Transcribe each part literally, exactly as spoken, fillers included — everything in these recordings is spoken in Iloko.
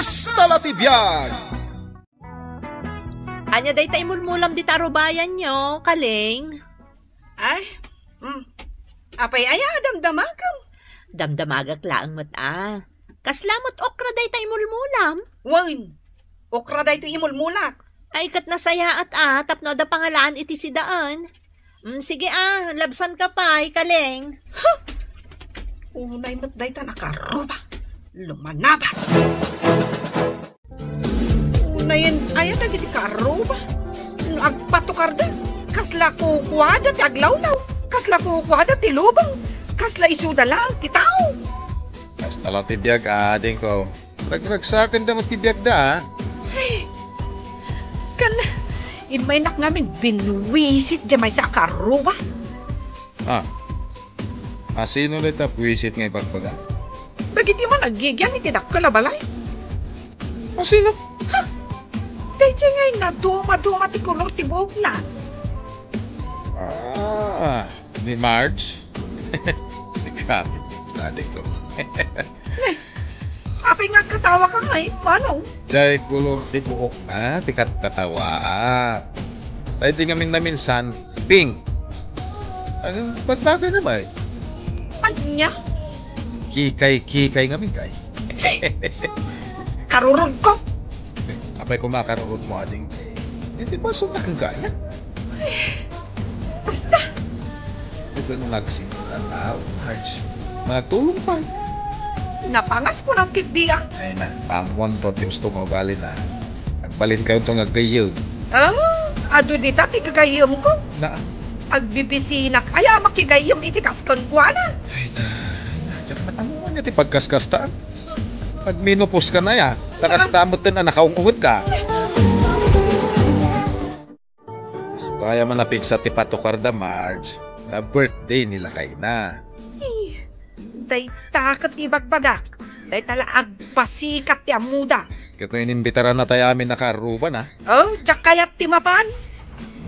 Kasta la ti biag! Ania dayta imulmulam dita arubayanyo, Kaling? Ay, mm. Apay aya a damdamagem? Damdamagak laeng met a. Kasla met okra dayta imulmulam? Wen, okra daytoy imulmulak. Ay, ket nasayaat a, tapno adda pangalaan iti sidaen. Mm, sige a, labsanka pay, Kaling. Huh! Unay met dayta nakaruba. Lumanabas! Unayen aya dagiti karuba? No agpatukarda, kasla kukuada ti aglawlaw, kasla kukuada ti lubong, kasla isuda laeng ti tao. Kasta la ti biag, adingko. Ragragsakenda met ti biagda, a. Ay, kan, immaynak ngamin binwisit diay maysa a karuba. Ah. Asino dayta buwisit nga ibagbaga? Dagiti managgigian iti dakkel a balay. Asino? Ha? Daydiay nga nadumaduma ti kolor ti buokna. Ah, ni Marge? Sika, adingko. Apay nga agkatawaka ngay, manong? Diay kolor ti buokna ti katkatawaak. Daydi ngamin naminsan, pink. Ano, ba't bagay na ba eh? Ania? Kikay-kikay ngamin kay. Karurodko. Apay kumakarurod mo, ading? Hindi ba sumangga yan? Basta. Ito nung nagsimula na, Marge. Magtulong pa. Napangas ko ng kiddian. Ay na, pamuan to, ti gusto mo, bali na. Agbalin kayo itong aggayyem. Ah, adu dita ti gagayyem ko. Na? Agbibisinak, ay, a makigayyem iti kaskan kuana. Ay na, ay na, diyak na, ano nga niya ti pagkaskastaan? Nagmenopause ka na ya. Takastamot din, anak, kaung-ungot ka. Isu pay a napigsa ti patukarda, Marge, nga birthday ni lakayna. Eh, dayta ket ibagbagak. Dayta la agpasikat ti ammoda. Ket no inimbitaran na tayo amin a karuba na. Oh, diak kayat ti mapan.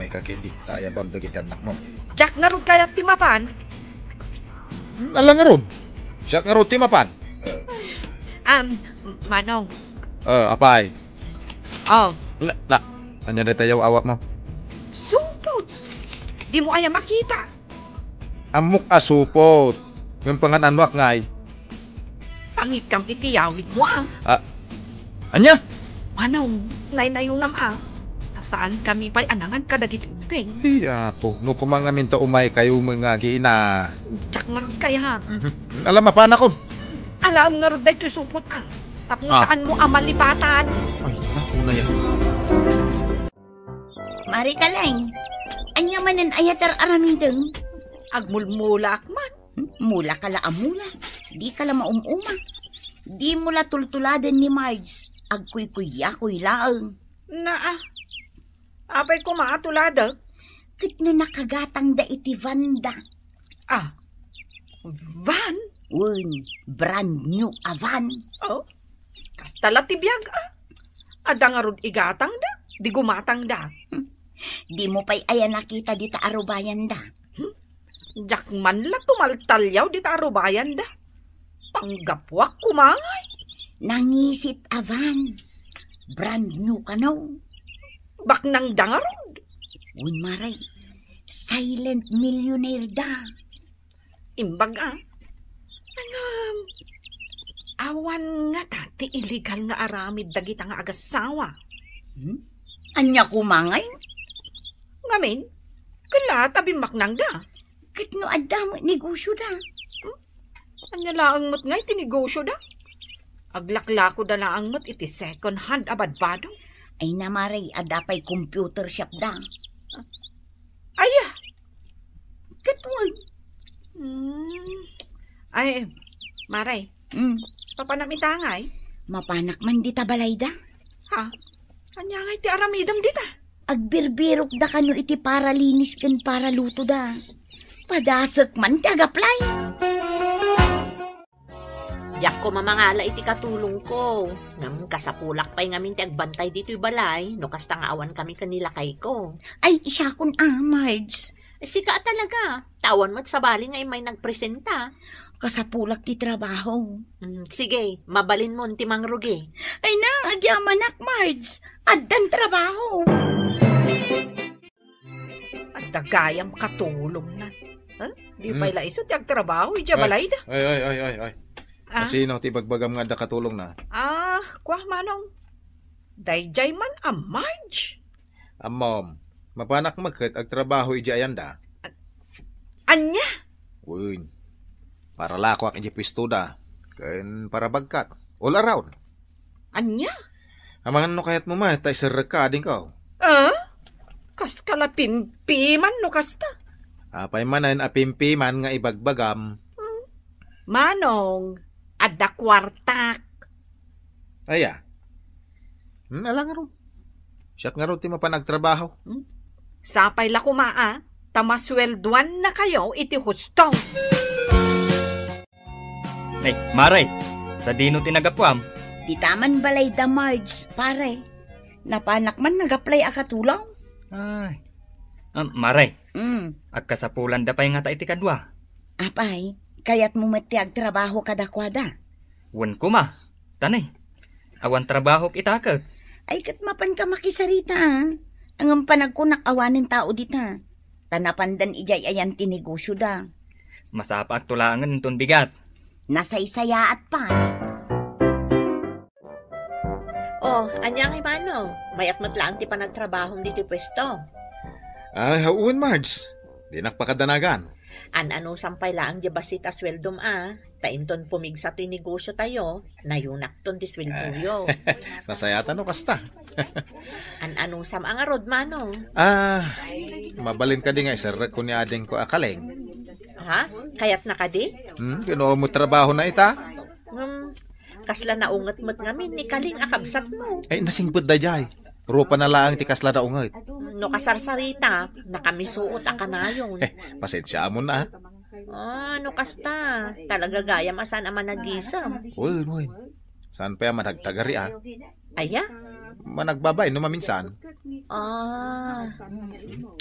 May kakindi, tayo bang dagiti anak mo. Diak ngarud kayat ti mapan. Hmm, ala ngarud. Siak ngarud ti mapan. Um, Manong. Eh, apay. Oh. Na, na, ania dayta yaw-awat mo? Supot! Dimo aya makita? Ammok a supot. Ngem pangan-anoak ngay? Pangitkam iti yawidmo, a. Ah, ania? Manong, naynayonam, a. Ta saankami pay a nangan kadagiti ubbing. Ay, Apo, no kumangamin ta umay kayo nga agina. Diak ngarud kayat. Mhm. Ala, mapanakon. Alaem ngarud daytoy supot, a. Tapno saanmo a malipatan. Ay, naku na yan. Mari Kaleng, ania manen aya ti ar-aramidem? Agmulmulaak man. Hmm? Mula ka la a mula. Di ka la maum-uma. Di mo la tultuladen ni Marge. Agkuykuyakoy laeng. Naa. Apay koma a tuladek? Ket no nakagatangda iti vanda. Ah, van? Wen, brand new a van. Oh, kasta la ti biag, a. Adda ngarud igatangda, di gumatangda. Hmm. Di mo pay aya nakita dita arubayanda? Hmm? Diak man la tumaltaliaw dita arubayanda. Panggapuak koma ngay. Nangisit a van. Brand new kano. Baknangda ngarud. Wen, Mare, silent millionaire da. Imbag, a. Ngem, awan ngata ti illegal nga aramid dagita nga agassawa. Hmm? Ania koma ngay? Ngamin, ket la ta bimmaknangda. Ket no adda met negosioda? Hmm? Ania laeng met ngay ti negosioda? Aglaklakoda laeng met iti second hand a badbado. Ay na, Mare, adda pay computer shopda. Aya? Ket wen. Hmm. Ay, Mare. Hmm. Papanam ita ngay? Mapanak man dita balayda. Ha? Ania ngay ti aramidem dita? Agbirbirokda kano iti paralinis ken paralutoda. Padasek man ti agaplay. Diak koma mangala iti katulongko. Ngem kasapulak pay ngamin ti agbantay ditoy balay no kasta nga awankami ken ni lakayko. Ay, siakon a, Marge. Sika a talaga. Ta awan met sabali nga immay nagpresenta. Kasapulak ti trabaho. Mm, sige, mabalinmon ti mangrugi. Ay na, agyamanak, Marge. Addan trabaho. Adda gayam katulongna. Ha? Di Hmm. pay la isu ti agtrabaho idiay Ay, balayda. Ay, ay, ay, ay, ay. Ah? Asino ti ibagbagam nga adda katulongna? Ah, kua, Manong. Daydiay man a Marge. Ammom, mapanak met ket agtrabaho idiay ayanda. Ania? Wen, para lakuak idiay puestoda, ken para bagkat. All around. Ania? Amangan no kayatmo met, ta iserrekka, adingko. Ah? Kaska la pimpiman no kasta? Apay manen a pimpiman nga ibagbagam? Hmm. Manong, adda kuartak. Aya? Hmm, ala ngarud. Siak ngarud ti mapan agtrabaho. Hmm? Sapay la koma, a, ta masueldoannakayo iti husto. Ay, Mare, sadino ti nagapuam? Dita man balayda, Marge, pare. Napanak man nag-apply a katulong. Ay. Ah, Mare, Mm. agkasapulanda pay ngata iti kadua? Apay, kayatmo met ti agtrabaho kadakuada? Wen koma. Tanay, awan trabahok ita ket. Ay, ket mapanka makisarita, a. Ngem panagkunak awanen tao dita. Ta napandan idiay ayan ti negosioda. Masapaak to laengen inton bigat. Nasaysayaat pay. Oh, ania ngay, Manong? Mayat met laeng ti panagtrabahom ditoy puesto. Ay, wen, Marge. Dinak pakadanagan. An-anusam pay laeng diay bassit a sueldom, a. Ta inton pumigsa toy negosiotayo, nayunakton ti sueldoyo. Nasayatan no kasta. An-anusam a ngarud, Manong? Ah, mabalin kadi nga iserrekko ni adingko a Kaling? Ha? Kayatna kadi? Hmm, ken no umay trabahona ita? Hmm, kasla naunget met ngamin ni Kaling a kabsatmo. Ay, nasingpet daydiay. Rupana laeng ti kasla naunget. No kasarsarita, nakamisuot a kanayon. Eh, pasensiamon, a. Ah, no kasta, talaga gayam a saan a managisem. Wen, wen. Saan pay a managtagari, a? Aya? Managbabain no maminsan. Ah.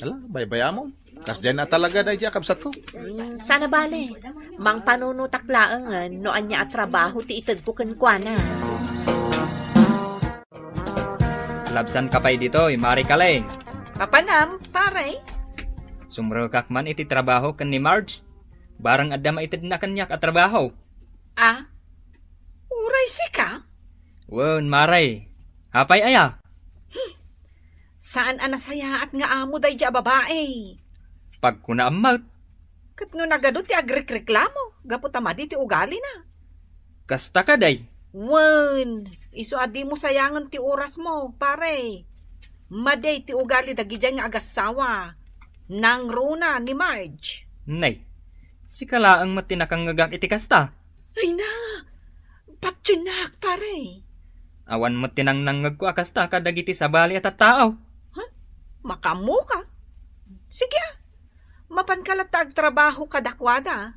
Ala, baybayamon. Kasdiay a talaga daydiay a kabsatko. Mm, saan a bale. Mangpanunotak laengen no ania a trabaho ti itedko kenkuana. Labsanka pay ditoy, Mare Kaling. Mapanam, pare? Sumrekak man iti trabaho ken ni Marge. Bareng adda maitedna kaniak a trabaho. Ah? Uray sika? Wen, Mare. Apay aya? Hmm. Saan a nasayaat nga amo daydiay a babai? Pagkunaam met. Ket no nagadu ti agrikreklamo gapu ta madi ti ugalina? Kasta kadi? Wen, isu a dimo sayangen ti orasmo, pare. Madi ti ugali dagidiay nga agassawa. Nangruna ni Marge. Nay, sika laeng met ti nakangngegak iti kasta. Ay na, patiennak, pare. Awan met ti nangnangngegko a kasta kadagiti sabali a tattao. Huh? Makaammoka? Sige, a. Mapanka latta agtrabaho kadakuada.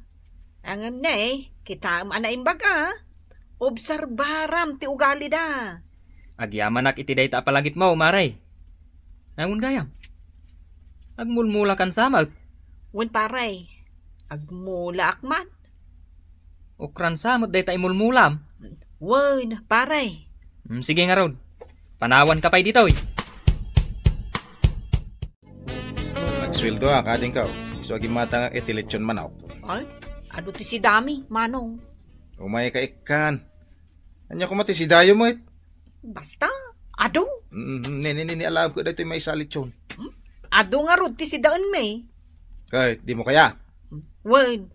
Ngem ne, kitaem a naimbag a. Obserbaram ti ugalida. Agyamanak iti dayta a palagipmo, Mare. Awan gayam. Agmulmulakan sa met. Wen, pare. Agmulaak man. Ukran sa met dayta imulmulam. Wen, pare. Mm, sige ngarud. Panawanka pay ditoy. Nagsueldoak, adingko. Isu a gimmatangak iti lechon manok. Ay, adu ti sidami, Manong. Umayka ikkan. Ania koma ti sidayo met? Basta, adu. Mm, ne, ne, ne, ne, alaem ko daytoy maysa a lechon. Hmm? Adu ngarud ti sidaenmi. Kay, dimo kayat? Wen,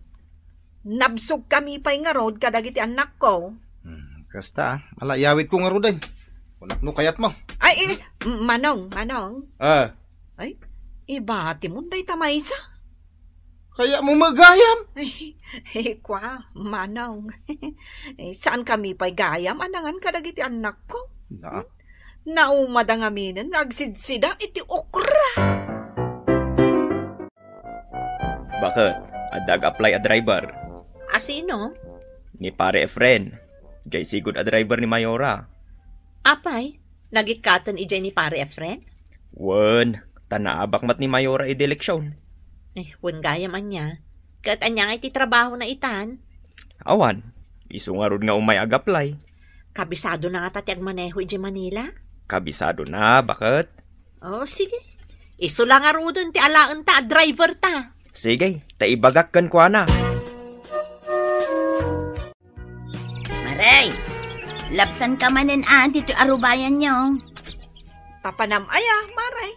nabsogkami pay ngarud kadagiti annakko. Hmm, kasta, a. Ala, iyawidko ngaruden. Kunak no kayatmo. Ay, eh, Manong, Manong. Ah. Ay, ibatimon dayta maysa. Kayatmo met gayam? Ay, eh, kua, Manong. Eh, saankami pay gayam a nangan kadagiti annakko. Na? Naumada ngaminen nga agsidsida iti okra. Baket, adda ag-apply a driver. A sino? Ni Pare Efren. Jay sigud a driver ni Mayora. Apay, nagikkaten idiay ni Pare Efren? Wen, ta naabak met ni Mayora idi eleksyon. Eh, wen gayam ania. Ket ania nga iti trabahona itan? Awan. Isu ngarud nga umay ag-apply. Kabisado na ngata ti agmaneho idiay Manila? Kabisado na, baket? Oh, sige. Isu la ngaruden ti alaenta a driver ta. Sige, ta ibagak kenkuana. Maray, labsanka manen a ditoy arubayanyo. Papanam aya, Maray?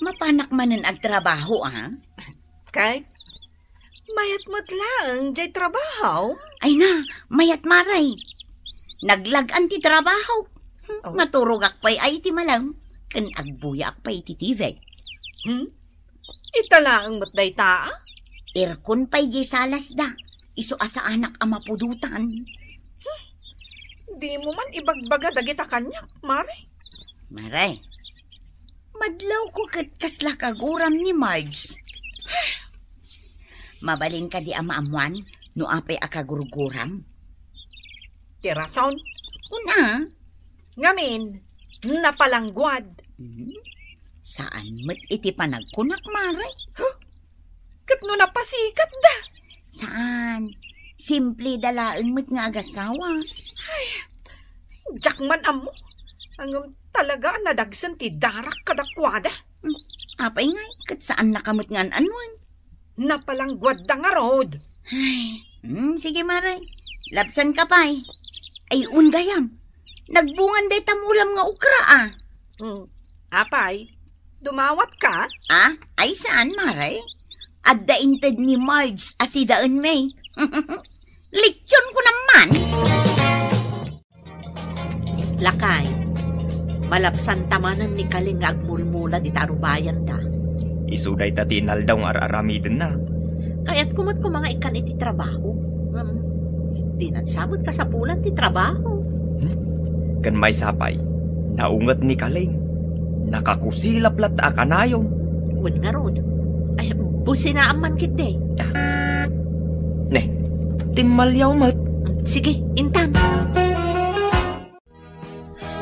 Mapanak manen agtrabaho, a? Kay, mayat met laeng jay trabaho. Ay na, mayat, Maray. Naglag-an ti trabaho. Hmm, Oh. Naturogak pay ay iti malem, ken agbuyaak pay iti T V. Hmm? Ita laeng met dayta, a? Aircon pay jay salasda. Isu a saanak a mapudotan. Dimo man ibagbaga dagita kaniak, Maray. Maray, madlawko ket kasla kaguram ni Marge. Mabalin kadi a maammuan no apay a kagurguram? Ti rason? Una. Ngamin, napalangguad. Hmm? Saan met iti panagkunak, Maray? Huh? Ket no napasikatda? Saan. Simple da laeng met nga agasawa. Ay, diak man ammo. Ngem talaga a nadagsen ti darak kadakuada. Hmm, apay ngay, ket saannaka met nga an-anuen. Napalangguadda ngarud. Ay, hmm, sige, Maray. Labsanka pay. Ay, un gayam. Nagbungan dayta mulam nga okra, a. Hmm, apay, dumawatka? A? Ay, saan, Maray? Adda inted ni Marge a sidaenmi. Lechon ko naman. Lakay, malabsanta manen ni Kaling nga agmulmula dita arubayanda. Isu dayta ti inaldaw nga ar-aramidenna. Kayatko met koma nga ikkan iti trabaho. Ngem, dinan sa met kasapulan ti trabaho. Hmm? Ken maysa pay, naunget ni Kaling. Nakakusilap latta a kanayon. Wen ngarud. Ay, businaam man ketdi. Ah. Ne, timmaliaw met. Sige, intan.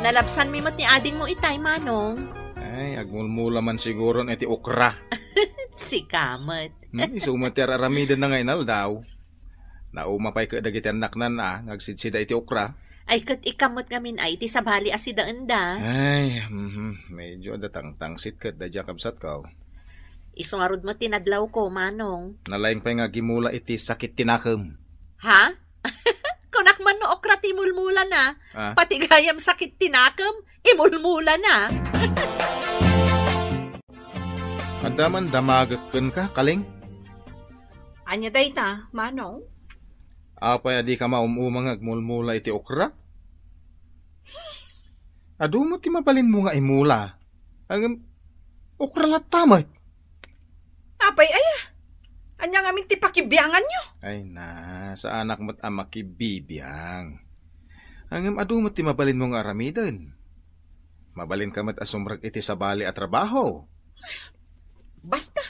Nalabsanmi met ni adingmo itay, Manong. Ay, agmulmula man siguron iti okra. Sika met. Hmm, isu met ti ar-aramidenna nga inaldaw. Nauma pay ket dagiti annaknan a nga agsidsida iti okra. Ay, ket ikkan met ngamin ay iti sabali a sidaenda. Ay, mhm, medyo adda tangtangsit ket daydiay a kabsatko. Isu ngarud met ti nadlawko, Manong. Nalaing pay nga agimula iti sakit ti nakem. Ha? Kunak man no okra ti imulmulana. Ah. Pati gayam sakit ti nakem, imulmulana. Adda man damagek kenka, Kaling? Ania dayta, Manong? Apay a dika maum-uma nga agmulmula iti okra? Adu met ti mabalinmo nga imula. Ngem, okra latta met. Apay aya? Ania ngamin ti pakibianganyo? Ay na, saanak met a makibibiang. Ngem adu met ti mabalinmo nga aramiden. Mabalinka met a sumrek iti sabali a trabaho. Basta,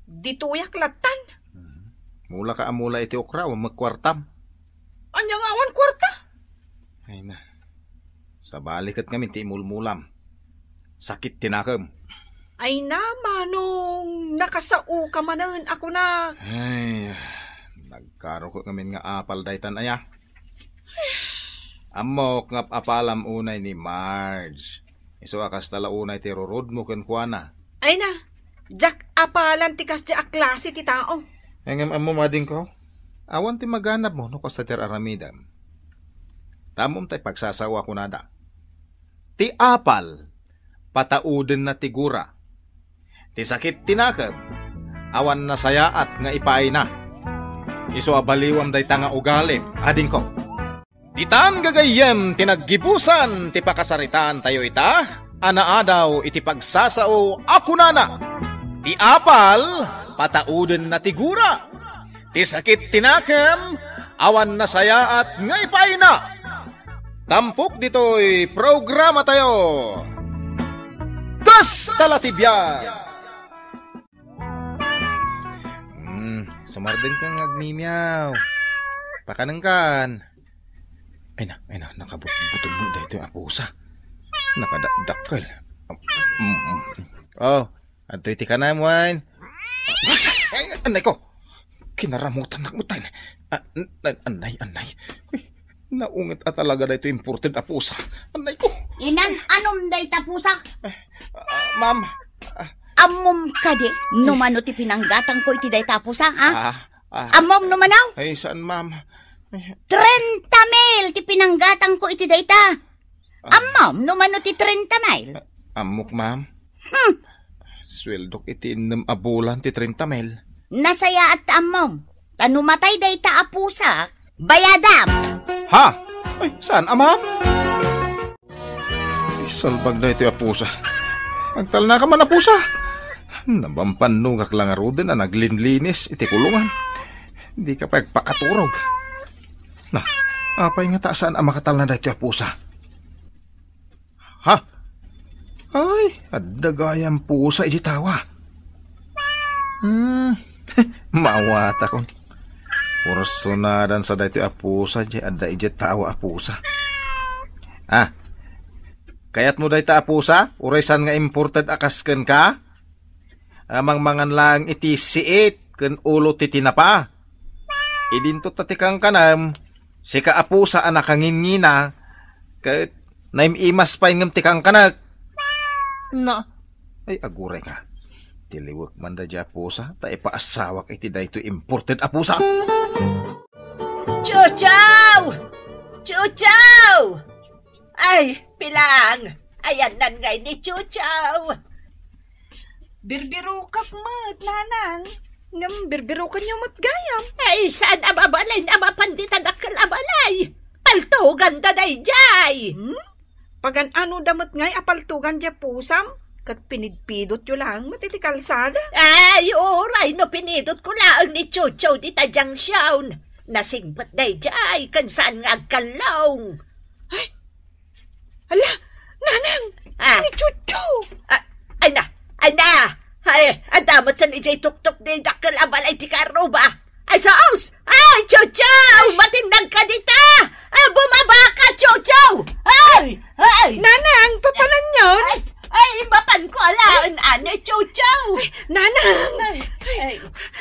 ditoyak lattan. Mhm. Mulaka a mula iti okra, awan met kuartam. Ania nga awan kuarta? Ay na. Sabali ket ngamin ti imulmulam. Sakit ti nakem. Ay na, Manong, nakasaoka manen a kunak. Ay, nagkaroka ngamin nga apal daytan aya. Ammok nga ap-apalam unay ni Marge. Isu a kasta la unay ti rurudmo kenkuana. Ay na, diak apalan ti kasdi a klase ti tao. Ngem ammom, adingko, awan ti maganabmo no kasta ti ar-aramidem. Ta ammom ti pagsasao a kunada. Ti apal, pataudenna ti gura. Ti sakit ti nakem, awan nasayaat nga ipaayna. Isu a baliwam dayta nga ugalim, adingko. Ditan gagayyem ti naggibusan ti pakasaritaantayo ita a naadaw iti pagsasao a kunana, ti apal, pataudenna ti gura. Ti sakit ti nakem, awan nasayaat nga ipaayna. Tampok ditoy programatayo. Kasta la ti biag. Hmm, sumardengka nga agmimiaw. Pakanengkan. Ay na, ay na, nakabutbuteng mo daytoy a pusa. Nakadakdakkel. Mm, mm. Oh, adtoy ti kanam, wine. Ay, anay ko. Kinaramutan nakmutan. Ah, an-, an-, anay, anay. Uy, naunget a talaga daytoy imported a pusa. Anay ko. Inan-anom dayta pusa? Ah, ma'am. Ah. Ammom kadi no mano ti pinanggatangko iti dayta a pusa, ha? Ah, ah. Ammom no mano? Ay, saan, ma'am? Ay. Trenta mil ti pinanggatangko iti dayta. Ah. Ammom no mano ti trenta mil? Ah, ammok, ma'am. Hmm. Sueldok iti innem a bulan ti trenta mil. Nasayaat ta ammom. Ta no matay dayta a pusak, bayadam. Ha? Ay, saan a, ma'am? Isalbag daytoy a pusa. Agtalnaka man a pusa. Nabampanugak la ngaruden a naglinlinis iti kulungan. Dika pay agpakaturog. Na, apay ngata a saan a makatalna daytoy a pusa? Ha? Ay, adda gayam pusa iti tawa. Hmm, maawatakon. Pursunadan sa daytoy a pusa, di adda iti tawa a pusa. Ah, kayatmo dayta a pusa? Uray saan nga imported a kas kenka? A mangmangan laeng iti siit ken ulo ti tinapa. Idinto ta ti kankanam, sika a pusa a nakangingina, ket naim-imas pay ngem ti kankanak. Na, ay, aguray nga. Tiliwek man da di a pusa, ta ipaasawak iti daytoy imported a pusa. Chuchaw! Chuchaw! Ay, Pilang! Ayannan ngay ni Chuchaw! Birbirokak met, Nanang. Ngem birbirokanyo met gayam. Ay, saan a mabalin a mapan dita dakkel a balay? Paltoganda daydiay! Hmm? Pagan-anoda met ngay a paltogan diay pusam? Ket pinidpidotyo laeng met iti kalsada. Ay, uray no pinidotko laeng ni Chuchaw dita junction. Nasingpet daydiay, ken saan nga agkallong. Ay, Ala, Nanang! Ah. Ni Chucho! Ah, ay na! Ay na! Ay, adda met idiay tuktok ti dakkel a balay ti karruba! Ay, sus! Ay, Chucho! Matindag ka dita! Ay, bumaba ka, Chucho! Ay! Ay! Nanang, papananyon? Ay! Ay, mapan ko alaen, ane, Chucho! Ay, Nanang! Ay! Ay!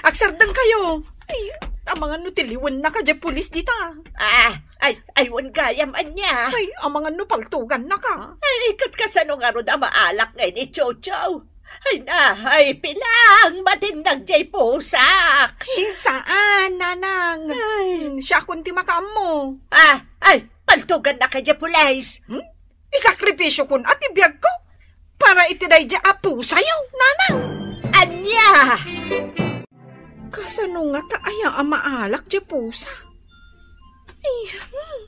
Agsardeng kayo! Ay, amangan no tiliwennaka diay pulis dita. Ah, ay, ay, wen gayam ania. Ay, amangan no paltogannaka. Ay, ket kasano ngarud a maalak ngay ni Chucho? Ay na, ay, Pilang, matindag diay pusak. Ay, saan, Nanang? Ay. Hmm, siakon ti makaammo. Ah, ay, paltogannaka diay pulis. Hmm? Isakripisiokon a ti biagko para iti daydiay a pusayo, Nanang. Ania? Kasano ngata aya a maalak diay pusa? Ay, hmm.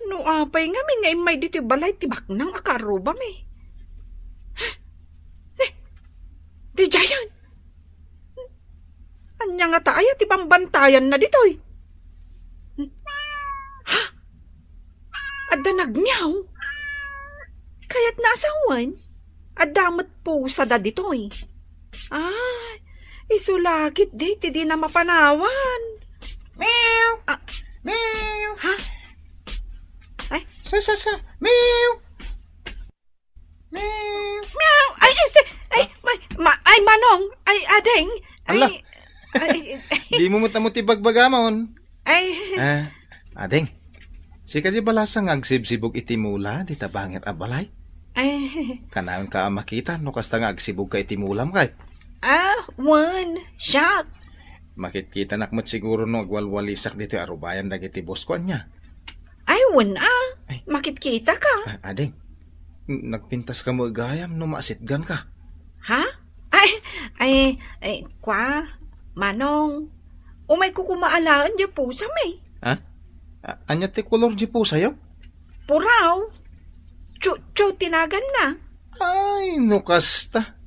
No apay ngamin nga immay ditoy balay ti baknang a karrubami. Eh, daydiayen. Ania ngata aya ti bambantayanna ditoy? Ha? Adda nagmiaw? Kayatna a sawen, adda met pusada ditoy. Ay, isu la ketdi ti dina mapanawan. Meow! Ah. Meow! Ha? Ay? Sa, sa, sa. Meow! Meow! Meow! Ay, este, ay, ma-, ma-, ay, Manong, ay, Ading, ay, Ala. Ay, ay, dimo met ammo ti bagbagamon. Ay. Ah, Ading, sika diay balasang nga agsibsibog iti mula dita bangir a balay? Ay. Kanayon ka a makita no kasta nga agsibog ka iti mulam, kay? Ah, wen, siak. Makitkitanak met siguro no agwalwalisak ditoy arubayan dagiti boss ko, ania? Ay, wen a. Ay. Makitkita ka. Ah, Ading, n-, nagpintas ka mo gayam no maasitgan ka. Ha? Ay, ay, ay, kwa, Manong. Umayko koma alaen diay pusam, eh. Ha? A-, ania ti kolor diay pusayo? Puraw. Chucho ti naganna. Ay, no kasta.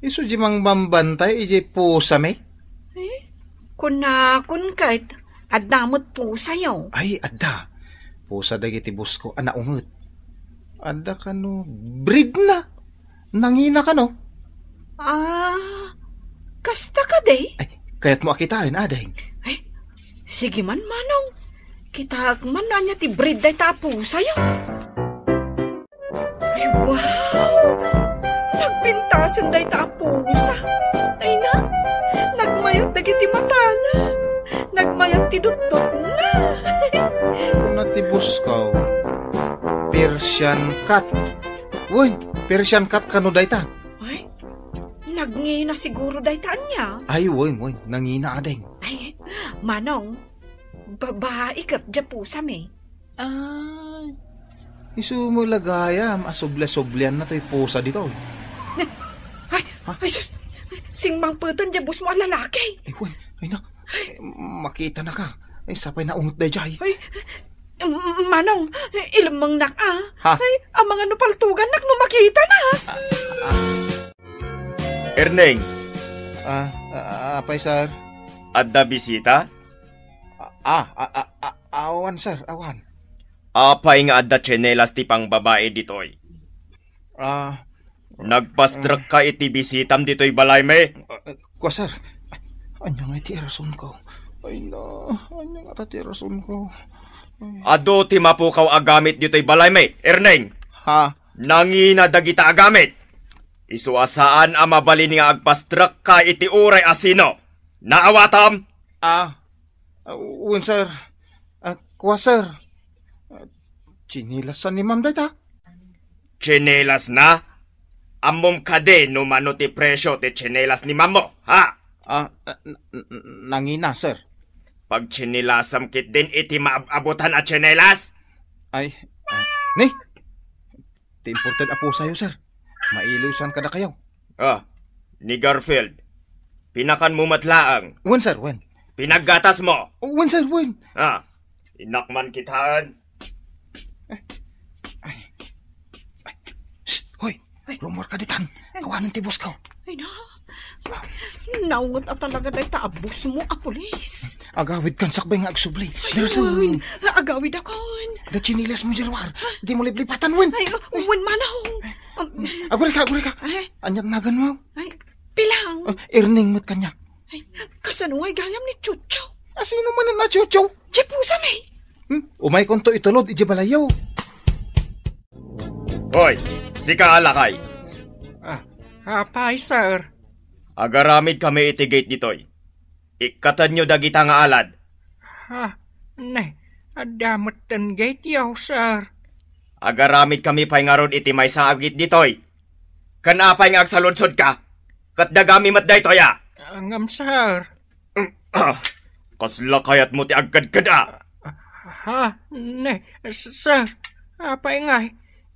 Isu diay mangbambantay idiay pusam, eh. Eh? Kunakon ket, adda met pusayo. Ay, adda. Pusa dagiti boss ko a naunget. Adda kano breed na. Nangina kano? Ah, kasta kadi? Ay, kayatmo a kitaen, Ading? Ay, sige man, Manong. Kitaek man no ania ti breed dayta a pusayo. Ay, wow! Nagpintasen dayta a pusa. Ay na, nagmay dagiti matana. Nagmayat ti dutdotna. Kuna ti boss ko, Persian cat. Uy, Persian cat kano dayta? Ay, nagngina siguro dayta ania? Ay, uy, uy, nangina, ading. Ay, manong, babai ket diay pusami. Ay, isu met la gayam a subli-sublianna toy pusa ditoy. Ay, Ha? Ay, sus! Simmangpeten diay boss mo a lalaki. Ay, wen, ay, nak. Ay, makitana ka. Ay, sapay naunget daydiay. Ay, m-, manong, ilemmengnak, a. Ha? Ay, amangan no paltugannak no makitana. Ah, ah. Erneng. Ah, ah, ah, apay, sir? Adda bisita? Ah, ah, ah, ah, awan, sir, awan. Apay nga adda tsinelas ti pangbabai ditoy? Ah, Nagpastrek ka iti bisitam ditoy balaymi? Ah, kua, sir. Ania nga ti rason ko? Ay na, ania nga ti rason ko? Ay. Adu ti mapukaw a gamit ditoy balaymi, Erneng? Ha? Nangina dagita a gamit. Isu a saan a mabalin nga agpastrek ka iti uray a sino. Naawatam? Ah, ah, wen, sir. Ah, kua, sir. Ah, tsinelas ni ma'am dayta? Tsinelasna? Ammom kadi no mano ti presio ti tsinelas ni mammo, ha? Ah, n-, n-, n-, nangina, sir. Pagtsinilasam ketdin iti maab-abutan a tsinelas? Ay, ah, ni? Ti imported a pusayo, sir. Mailusan kadakayo. Ah, ni Garfield, pinakanmo met laeng. Wen, sir, wen. Pinaggatasmo. Wen, sir, wen. Ah, innak man kitaen. Ay. Ay. Shh! Hoy! Ay. Rumor ka ditan. Ay. Awanen ti boss ko. Ay, na. Naunget a talaga dayta a boss mo a pulis. Agawid kan sakbay nga agsubli. Ay, Darasan. Wen. Agawid akon. Da tsinelas mo, Jerwar. Di mo liplipatan, wen. Ay, wen, manong. Um, Aguri ka, aguri ka. Ay. Aniat nagan mo? Ay, pilang. Ah, Erning met kaniak. Ay, kasano nga gayam ni Chucho? Asino man na Chucho? Diay pusami. Hmm? Umaykonto itulod idiay balayo. Hoy, sika a lakay. Ah, apay, sir? Agaramid kami iti gate ditoy. Ikkatenyo dagita nga alad. Ha? Ne, adda metten gate yo, sir. Agaramid kami pay ngarud iti maysa a gate ditoy. Ken apay nga agsaludsod ka? Ket dagami met daytoy a. Ngem, sir. Ah, kasla kayatmo ti agkedked a? Ha? Ne, s-, sir. Apay ngay?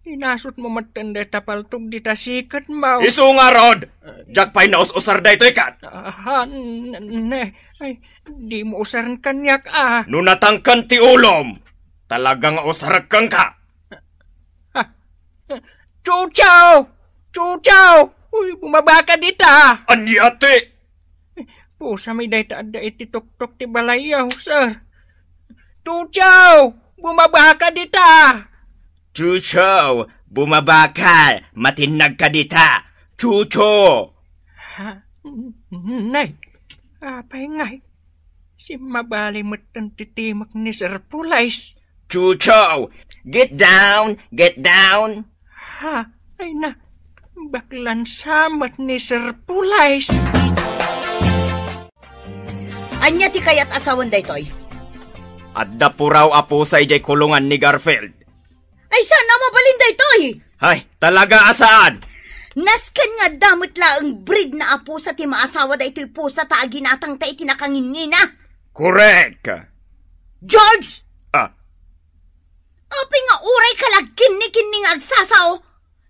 Inasutmo metten dayta paltog dita siketmo. Isu ngarud! Diak pay naus-usar daytoy ket. Ha? N-, ne, ay, dimo usaren kaniak a. No natangken ti ulom, talaga nga usarek kenka. Ah, Chucho! Chucho! Uy, bumaba ka dita! Ania ti? Pusami dayta adda iti tuktok ti balayyo, sir. Chucho! Bumaba ka dita! Chucho! Bumaba ka! Matinnag ka dita! Chucho! Ha? Nay, apay ngay? Simmabali metten ti timek ni Sir Pulais. Chucho! Get down! Get down! Ha? Ay na, baklan samet ni Sir Pulais. Ania ti kayat a sawen daytoy? Adda puraw a pusa idiay kulongan ni Garfield. Ay, saan a mabalin daytoy? Ay, talaga a saan! Nasken nga adda met laeng breed na a pusa ti maasawa daytoy pusa ta aginatangta iti nakanginnina. Correct! George! Ah. Apay nga uray ka la kinni-kinni nga agsasao?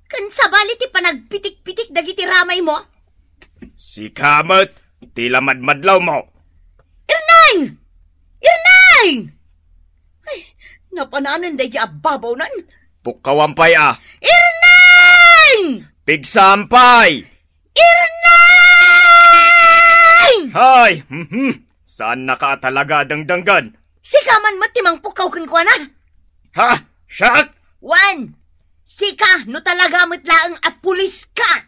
Ken sabali ti panagpitik-pitik dagiti ramaymo? Sika met ti la madmadlawmo. Erneng! Erneng! Ay, napananen daydi a babawnan. Pukkawan pay a. Erneng! Pigsam pay! Erneng! Hay! Mhm. Saannaka a talaga a dengdenggen. Sika man met ti mangpukkaw kenkuana. Ha? Siak? Wen, sika no talaga met laeng a pulis ka.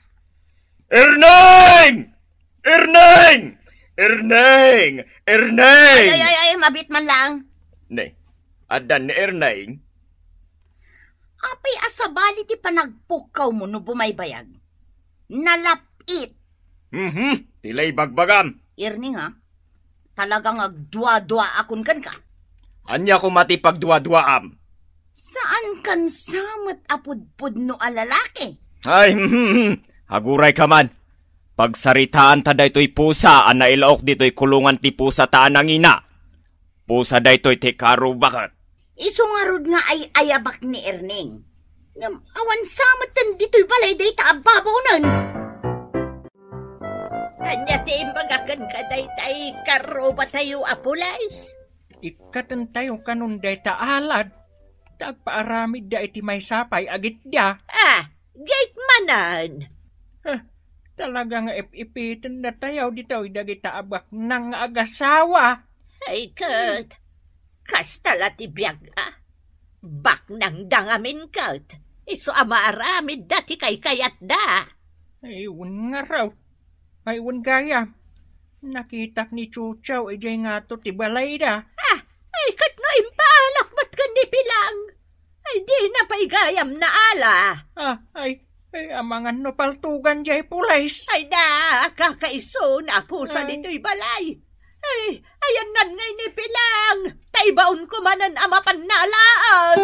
Erneng! Erneng! Erneng! Erneng! Ay, ay, ay, ay, mabit man laeng. Ne, addan ni Erneng? Apay a sabali ti panagpukkawmo no bumaybayag? Nalap-it. Mhm, ti la ibagbagam. Erning, ha? talaga nga agduaduaakon kenka. Ania koma ti pagduaduaam? Saan kan sa met a pudpudno a lalaki? Ay, aguray ka man. Pagsaritaanta daytoy pusa a nailaok ditoy kulungan ti pusa ta a nangina. Pusa daytoy ti karuba ket. Isu ngarud nga ay-ayabak ni Erning. Ngem awan sa metten ditoy balay dayta a babaonen. Ania ti imbaga kenka daytay karubatayo a pulis? Ikkatentayo kanon dayta alad, ta agpaaramidda iti maysa pay a gitda. Ah, gait manen. Ah, talaga nga ip-ipitendatayo ditoy dagita a baknang nga agasawa. Ay, ket, kasta la ti biag, a. Baknangda ngamin ket, isu a maaramidda ti kaykayatda. Ay, wen ngarud. Ay, wen gayam. Nakitak ni Chucho idiay ngato ti balayda. Ah, ay, ket no impaalak met ken ni Pilang. Ay, dina pay gayam naala. Ah, ay, ay, amangan no paltugan diay pulis. Ay da, kakaiso, napusa Ay. ditoy balay. Ay, ayannan ngay ni Pilang. Ta ibaonko manen a mapan naalaen.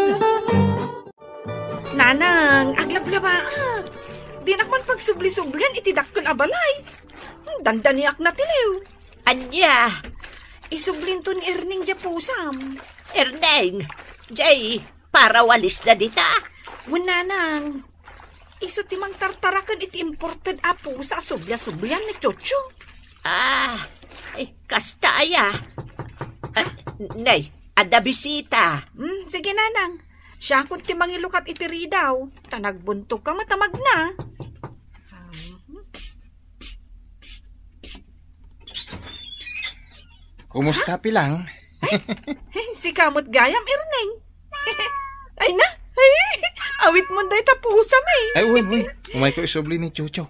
Nanang, aglablabaak. Dinak man pagsubli-sublian iti dakkel a balay. Dandaniak na ti liw. Ania? Isublinto ni Erneng diay pusam. Erneng, diay parawalisda dita? Wen, nanang. Isu ti mangtartaraken iti imported a pusa a sublia-sublian ni Chucho. Ah, ay, kasta aya. Ah, nay, adda bisita. Hmm, sige, nanang. Siakon ti mangilukat iti ridaw, ta nagbuntogka met a magna. Kumusta, Pilang? Ay, sika met gayam, Erneng. Ay na, ay, awitmon dayta pusam, eh. Ay, wen, wen. Umayko isubli ni Chucho.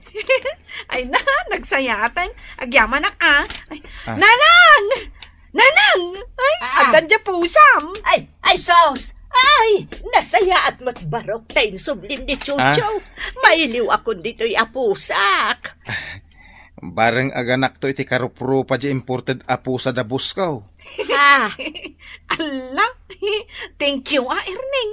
Ay na, nagsayaaten. Agyamanak, ah. Ay, Ah. Nanang! Nanang! Ay, Ah. addan diay pusam. Ay, ay, sus! Ay, nasayaat met barok ta insublim ni Chucho. Ah. Mailiwakon ditoy a pusak. Bareng aganakto iti karuprupa diay imported a pusa da boss ko. Ah. Alla, thank you, ah, Erneng.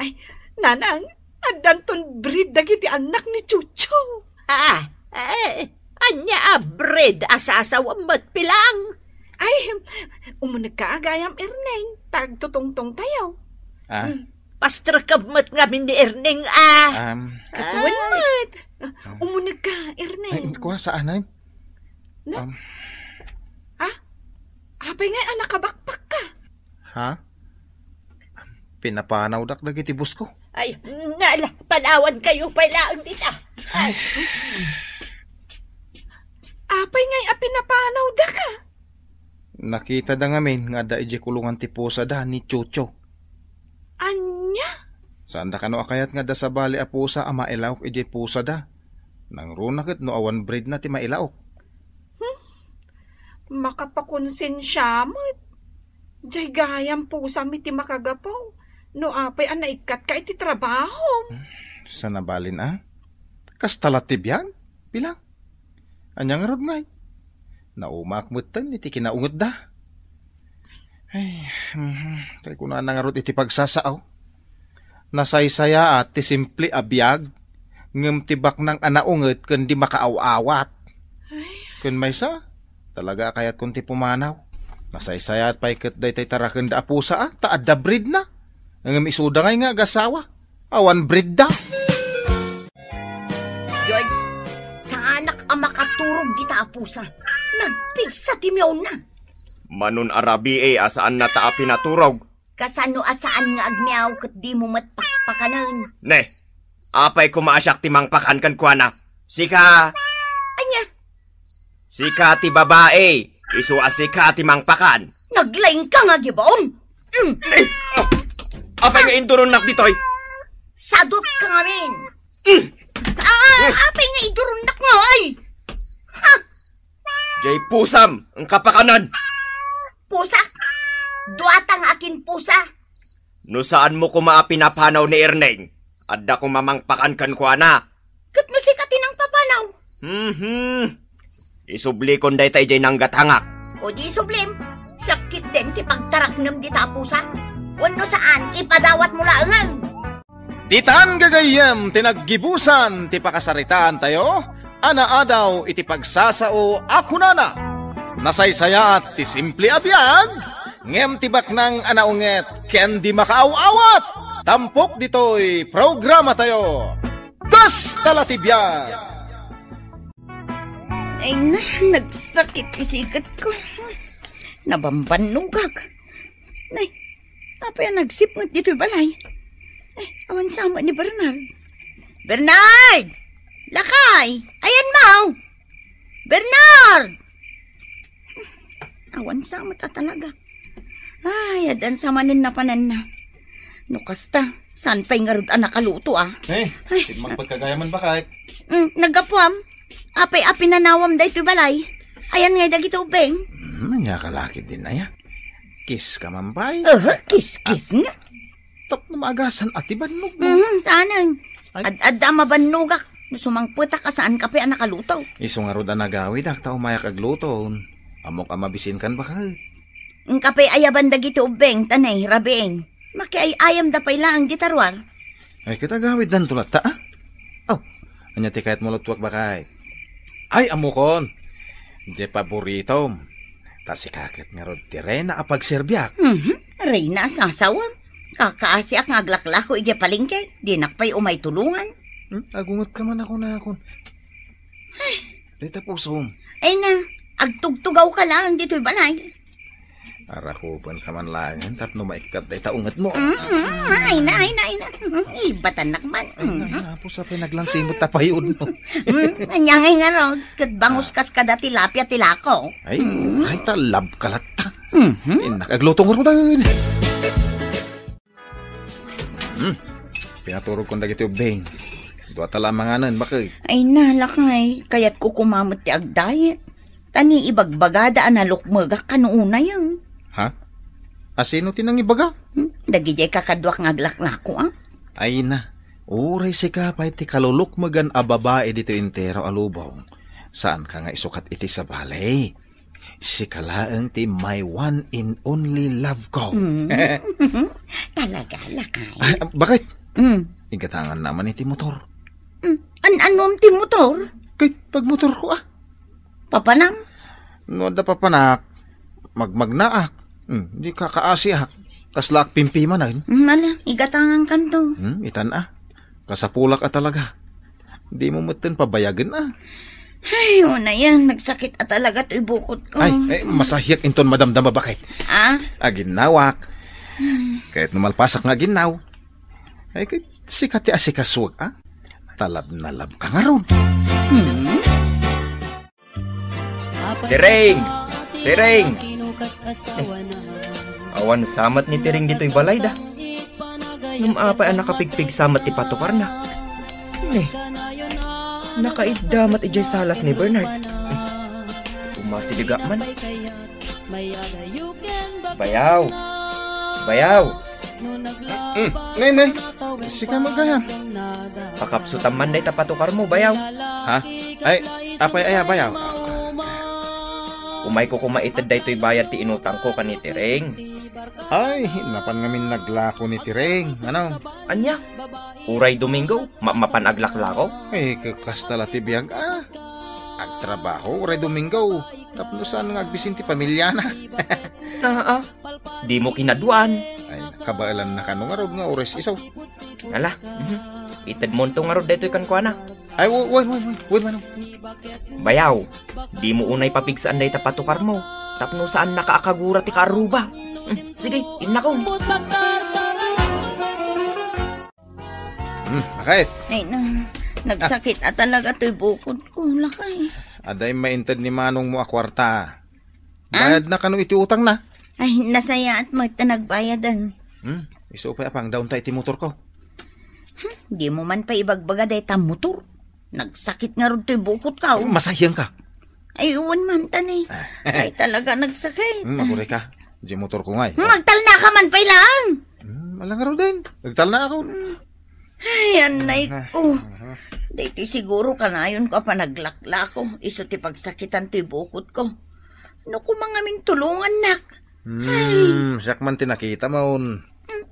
Ay, nanang, addanton breed dagiti annak ni Chucho. Ah, eh, ania a breed a sasawem met, Pilang? Ay, umunegka a gayam, Erneng, ta agtutungtongtayo. Ah. Hmm. Pastrekam met ngamin ni Erneng, ah. Um, Ket wen met. Ah. Umunegka, Erneng. Ay, kua, saanen? Na? Um, Ah? Apay ngay a nakabakbakka? Ha? Pinapanawdak dagiti boss ko. Ay, nala, panawankayo pay laeng dita. Ay. Apay ngay a pinapanawdaka? Nakitada ngamin nga adda idiay kulungan ti pusada ni Chucho. Ania? Saanda kano a kayat nga adda sabali a pusa a mailaok idiay pusada? Nangruna ket no awan breed na ti mailaok. Hmm? Makapakonsensia met. Diay gayam pusam iti makagapu no apay a naikkatka iti trabahom. Hmm? Saan a balin, a? Kasta la ti biag? Pilang? Ania ngarud ngay? Naumaak metten iti kinaungetda. Ay, mhm. Tay kunana ngarud iti pagsasao. Nasaysayaat ti simple a biag, ngem ti baknang a naunget ken di makaaw-awat. Ay. Ken maysa, talaga a kayatkon ti pumanaw. Nasaysayaat pay ket daytay tarakenda a pusa, a, ta adda breed na. Ngem isuda ngay nga agasawa, awan breed da. George, saanak a makaturog dita a pusa. Nagpigsa ti miawna. Manon a rabii a saannata a pinaturog. Kasano a saan nga agmiaw ket dimo met pakpakanen? Ne, apay koma a siak ti mangpakan kenkuana? Sika. Ania? Sika ti babai, isu a sika ti mangpakan. Naglaingka nga agibaon. Mm. Eh, ah, apay nga induronnak ditoy? Sadutka ngamin. Mm. Ah, apay nga iduronnak nga, ay? Ha? Jay pusam, ang kapakanan. Pusak? Duata nga akin pusa. No saan mo koma a pinapanaw ni Erneng, adda koma mangpakan kenkuana. Ket no sika ti nangpapanaw? Mhm. Isublikon dayta idiay nanggatangak. O di sublim, siak ketdin ti pagtaraknem dita a pusa. Wenno saan, ipadawatmo laengen. Ditan gagayyem ti naggibusan ti pakasaritaantayo a naadaw iti pagsasao a kunana, nasaysayaat ti simple a biag, ngem ti baknang a naunget ken di makaaw-awat. Tampok ditoy programatayo, Kasta la ti biag! Ay na, nagsakit ti siketko. Nabambannogak. Nay, apay a nagsipnget ditoy balay? Ay, awan sa met ni Bernard. Bernard! Lakay! Ayanmo! Bernard! Awan sa met a talaga. Ay, addan sa manen napananna. No kasta, saan pay ngarud a nakaluto, a? Eh, ay, simmangpet ka gayam, bakay. Mm, naggapuam? Apay a pinanawam daytoy balay? Ayan ngay dagiti ubbing? Hmm, ania ka la ketdin aya? Kiss ka man pay? Aha, kiss-kiss nga. Tapno maagasan a ti bannog mo. Mhm, saanen? Ay. Ad-adda a mabannogak. No sumangpetak a saan ka pay a nakaluto. Isu ngarud a nagawidak ta umayak agluto. Ammok a mabisinkan, bakay. Inka pay ayaban dagiti ubbing, ta ne, rabiin. Makiay-ayamda pay laeng dita ruar. Ay, ket agawiddanto latta, a? Oh, ania ti kayatmo a lutuek, bakay? Ay, ammokon. Diay paboritom. Ta sika ket ngarud ti reyna a pagserbiak. Mhm. Reyna a sasawem. Kakaasiak nga aglaklako idiay palengke. Dinak pay umay tulongan. Hmm? Agunget ka man a kunakon. Ay. Dayta pusom. Ay na, agtugtugaw ka laeng ditoy balay. Arakupen ka man laengen tapno maikkat dayta ungetmo. Mm, mm, ay na, ay na, ay na. Mm, ibatannak man. Ay, mm, ay, apo, sa pay naglangsimot ta payudno. Mm, ania ngay ngarud, ket bangus kas kada tilapia ti lako. Ay, mm, ay, ta lab ka latta. Mhm. Innak agluto ngaruden. Hmm. Pinaturogkon dagiti ubbing. Dua ta la a manganen, bakay. Ay na, lakay. Kayatko koma met ti agdayet. Ta ni ibagbagada a nalukmegak kano unayen. Ha? A sino ti nangibaga? Hmm? Dagidiay kakaduak nga aglaklako, a? Ay na. Uray sika pay ti kalulukmegan a babai ditoy entero a lubong. Saanka nga isukat iti sabali. Sika laeng ti my one and only love ko. Mm. Talaga, lakay. Ay, ah, bakit? Mm. Igatangan naman iti motor. Mm. An-anom ti motor? Kay pagmotor ko, a. Papanam? No adda papanak, magmagnaak. Mm, di kakaasiak. Kaslaak pimpimanen. Mm, ala, igatangan kanto. Mm, itan, a. Kasapulak a talaga. Dimo metten pabayagen, a. Ay, unayen, nagsakit a talaga toy bukod ko. Ay, eh, masahiak inton madamdama, bakit? A? Aginnawak. Hmm. Kayat no malpasak nga aginnaw. Ay, kay sika ti asikasuak, a. Talab na lab ka ngarud. Hmm. Tireng! Tireng! Eh, awan sa met ni Tireng ditoy balayda. Ngem apay a nakapigpigsa met ti patukarna? Eh, nakaidda met idiay salas ni Bernard. Eh, umasidegak man. Bayaw! Bayaw! Mm, nay, nay. Sika met gayam. Pakapsutam man dayta patukarmo, bayaw. Ha? Ay, apay aya, bayaw? Umayko koma ited daytoy bayad ti inutangko ken ni Tireng. Ay, napan ngamin naglako ni Tireng. Ano? Ania? Uray Domingo, ma-, mapan aglaklako? Ay, kasta la ti biag, a. Agtrabaho uray Domingo. Tapno saan nga agbisin ti pamiliana. Aa, dimo kinaduan. Ay, kabaelanna kano ngarud nga oras isu. Ala, mhm. Itedmonto ngarud daytoy kenkuana. Ay, wen, wen, wen, wen, wen, manong. Bayaw, dimo unay papigsaan dayta patukarmo. Tapno saannaka a kagura ti kaarruba. Hmm, sige, innakon. Hmm, bakit? Ay, na, nagsakit a talaga toy bukod ko, lakay. Adda immainted ni manongmo a kuarta. Ah? Bayadna kano iti utangna? Ay, nasayaat met ta nagbayadan. Hmm, isu pay a pangdaonta iti motorko. Hmm, dimo man pay ibagbaga dayta motor. Nagsakit ngarud toy bukod ko. Masahian ka. Ay, wen man, tani. Ay, talaga nagsakit. Hmm, aguray ka. Di motor ko ngay. Hmm, agtalna ka man pay laeng. Hmm, ala ngaruden. Agtalna ako. Hmm. Ay, anay ko. Daytoy siguro kanayon ko a panaglaklako. Isu ti pagsakitan toy bukod ko. No koma ngamin tulongannak. Hmm, siak man ti nakitamon. Hmm,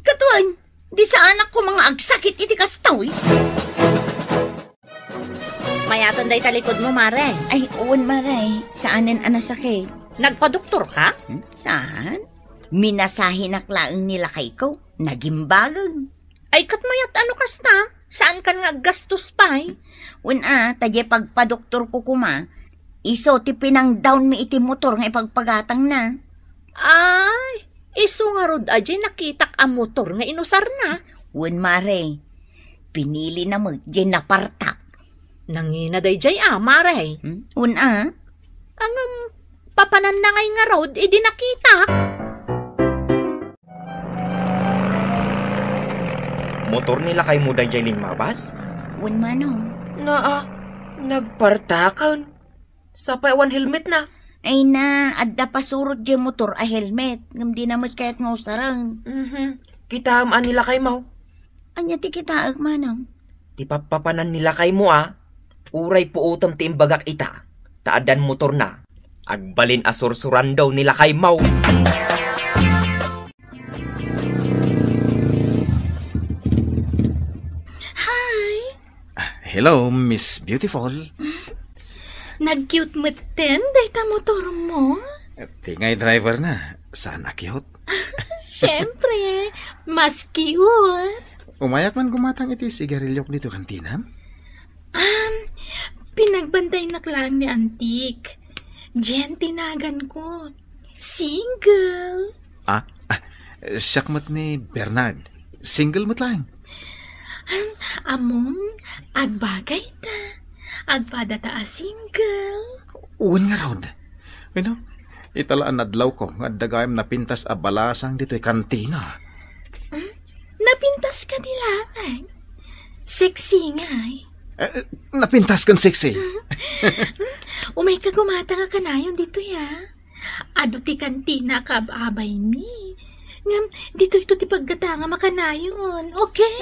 ket wen, di saanak koma nga agsakit iti kasta, uy. Mayaten dayta likudmo, Mare. Ay, wen, Mare. Saanen a nasakit. Nagpadoktorka? Hmm? Saan? Minasahenak laeng ni lakayko. Nagimbagek. Ay, ket mayat a no kasta? Saankan nga aggastos pay? Wen a, ta diay pagpadoktorko koma, isu ti pinang-down mi iti motor nga ipagpagatangna. Ay, isu ngarud a diay nakitak a motor nga inusarna. Wen, Mare, pinilina met diay napartak. Nangina daydiay a, Mare. Hmm? Wen a. Ngem, papananna ngay ngarud idi nakitak? Motor ni lakaymo daydiay limmabas? Wen, Manong. Naa, nagpartaken. Sapay awan helmetna. Ay na, adda pasurot diay motor a helmet, ngem dina met kayat nga usaren. Mhm. Kitaem a ni lakaymo. Ania ti kitaek, Manong? Ti pappapanan ni lakaymo a, uray puotem ti imbagak ita, ta addan motorna. Agbalin a sursurando ni lakaymo. Hi! Ah, hello, Miss Beautiful. Nag-cute metten dayta motormo. Ti ngay driver na, saan a cute? Siyempre, mas cute. Umayak man gumatang iti sigariliok dito kantina? Um, pinagbantaynak laeng ni Antik. Jen ti naganko. Single. Ah, ah, siak met ni Bernard. Single met laeng. Um, ammom, agbagay ta. Agpada ta a single. Wen ngarud. Ay, no? Ita la a nadlawko nga adda gayam napintas a balasang ditoy kantina. Hmm? Napintas kadi laeng? Sexy ngay. Eh, eh, napintas ken sexy. Umayka gumatang a kanayon ditoy, a. Adu ti kantina a kaab-abaymi. Ngem, ditoyto ti paggatangam a kanayon, okay?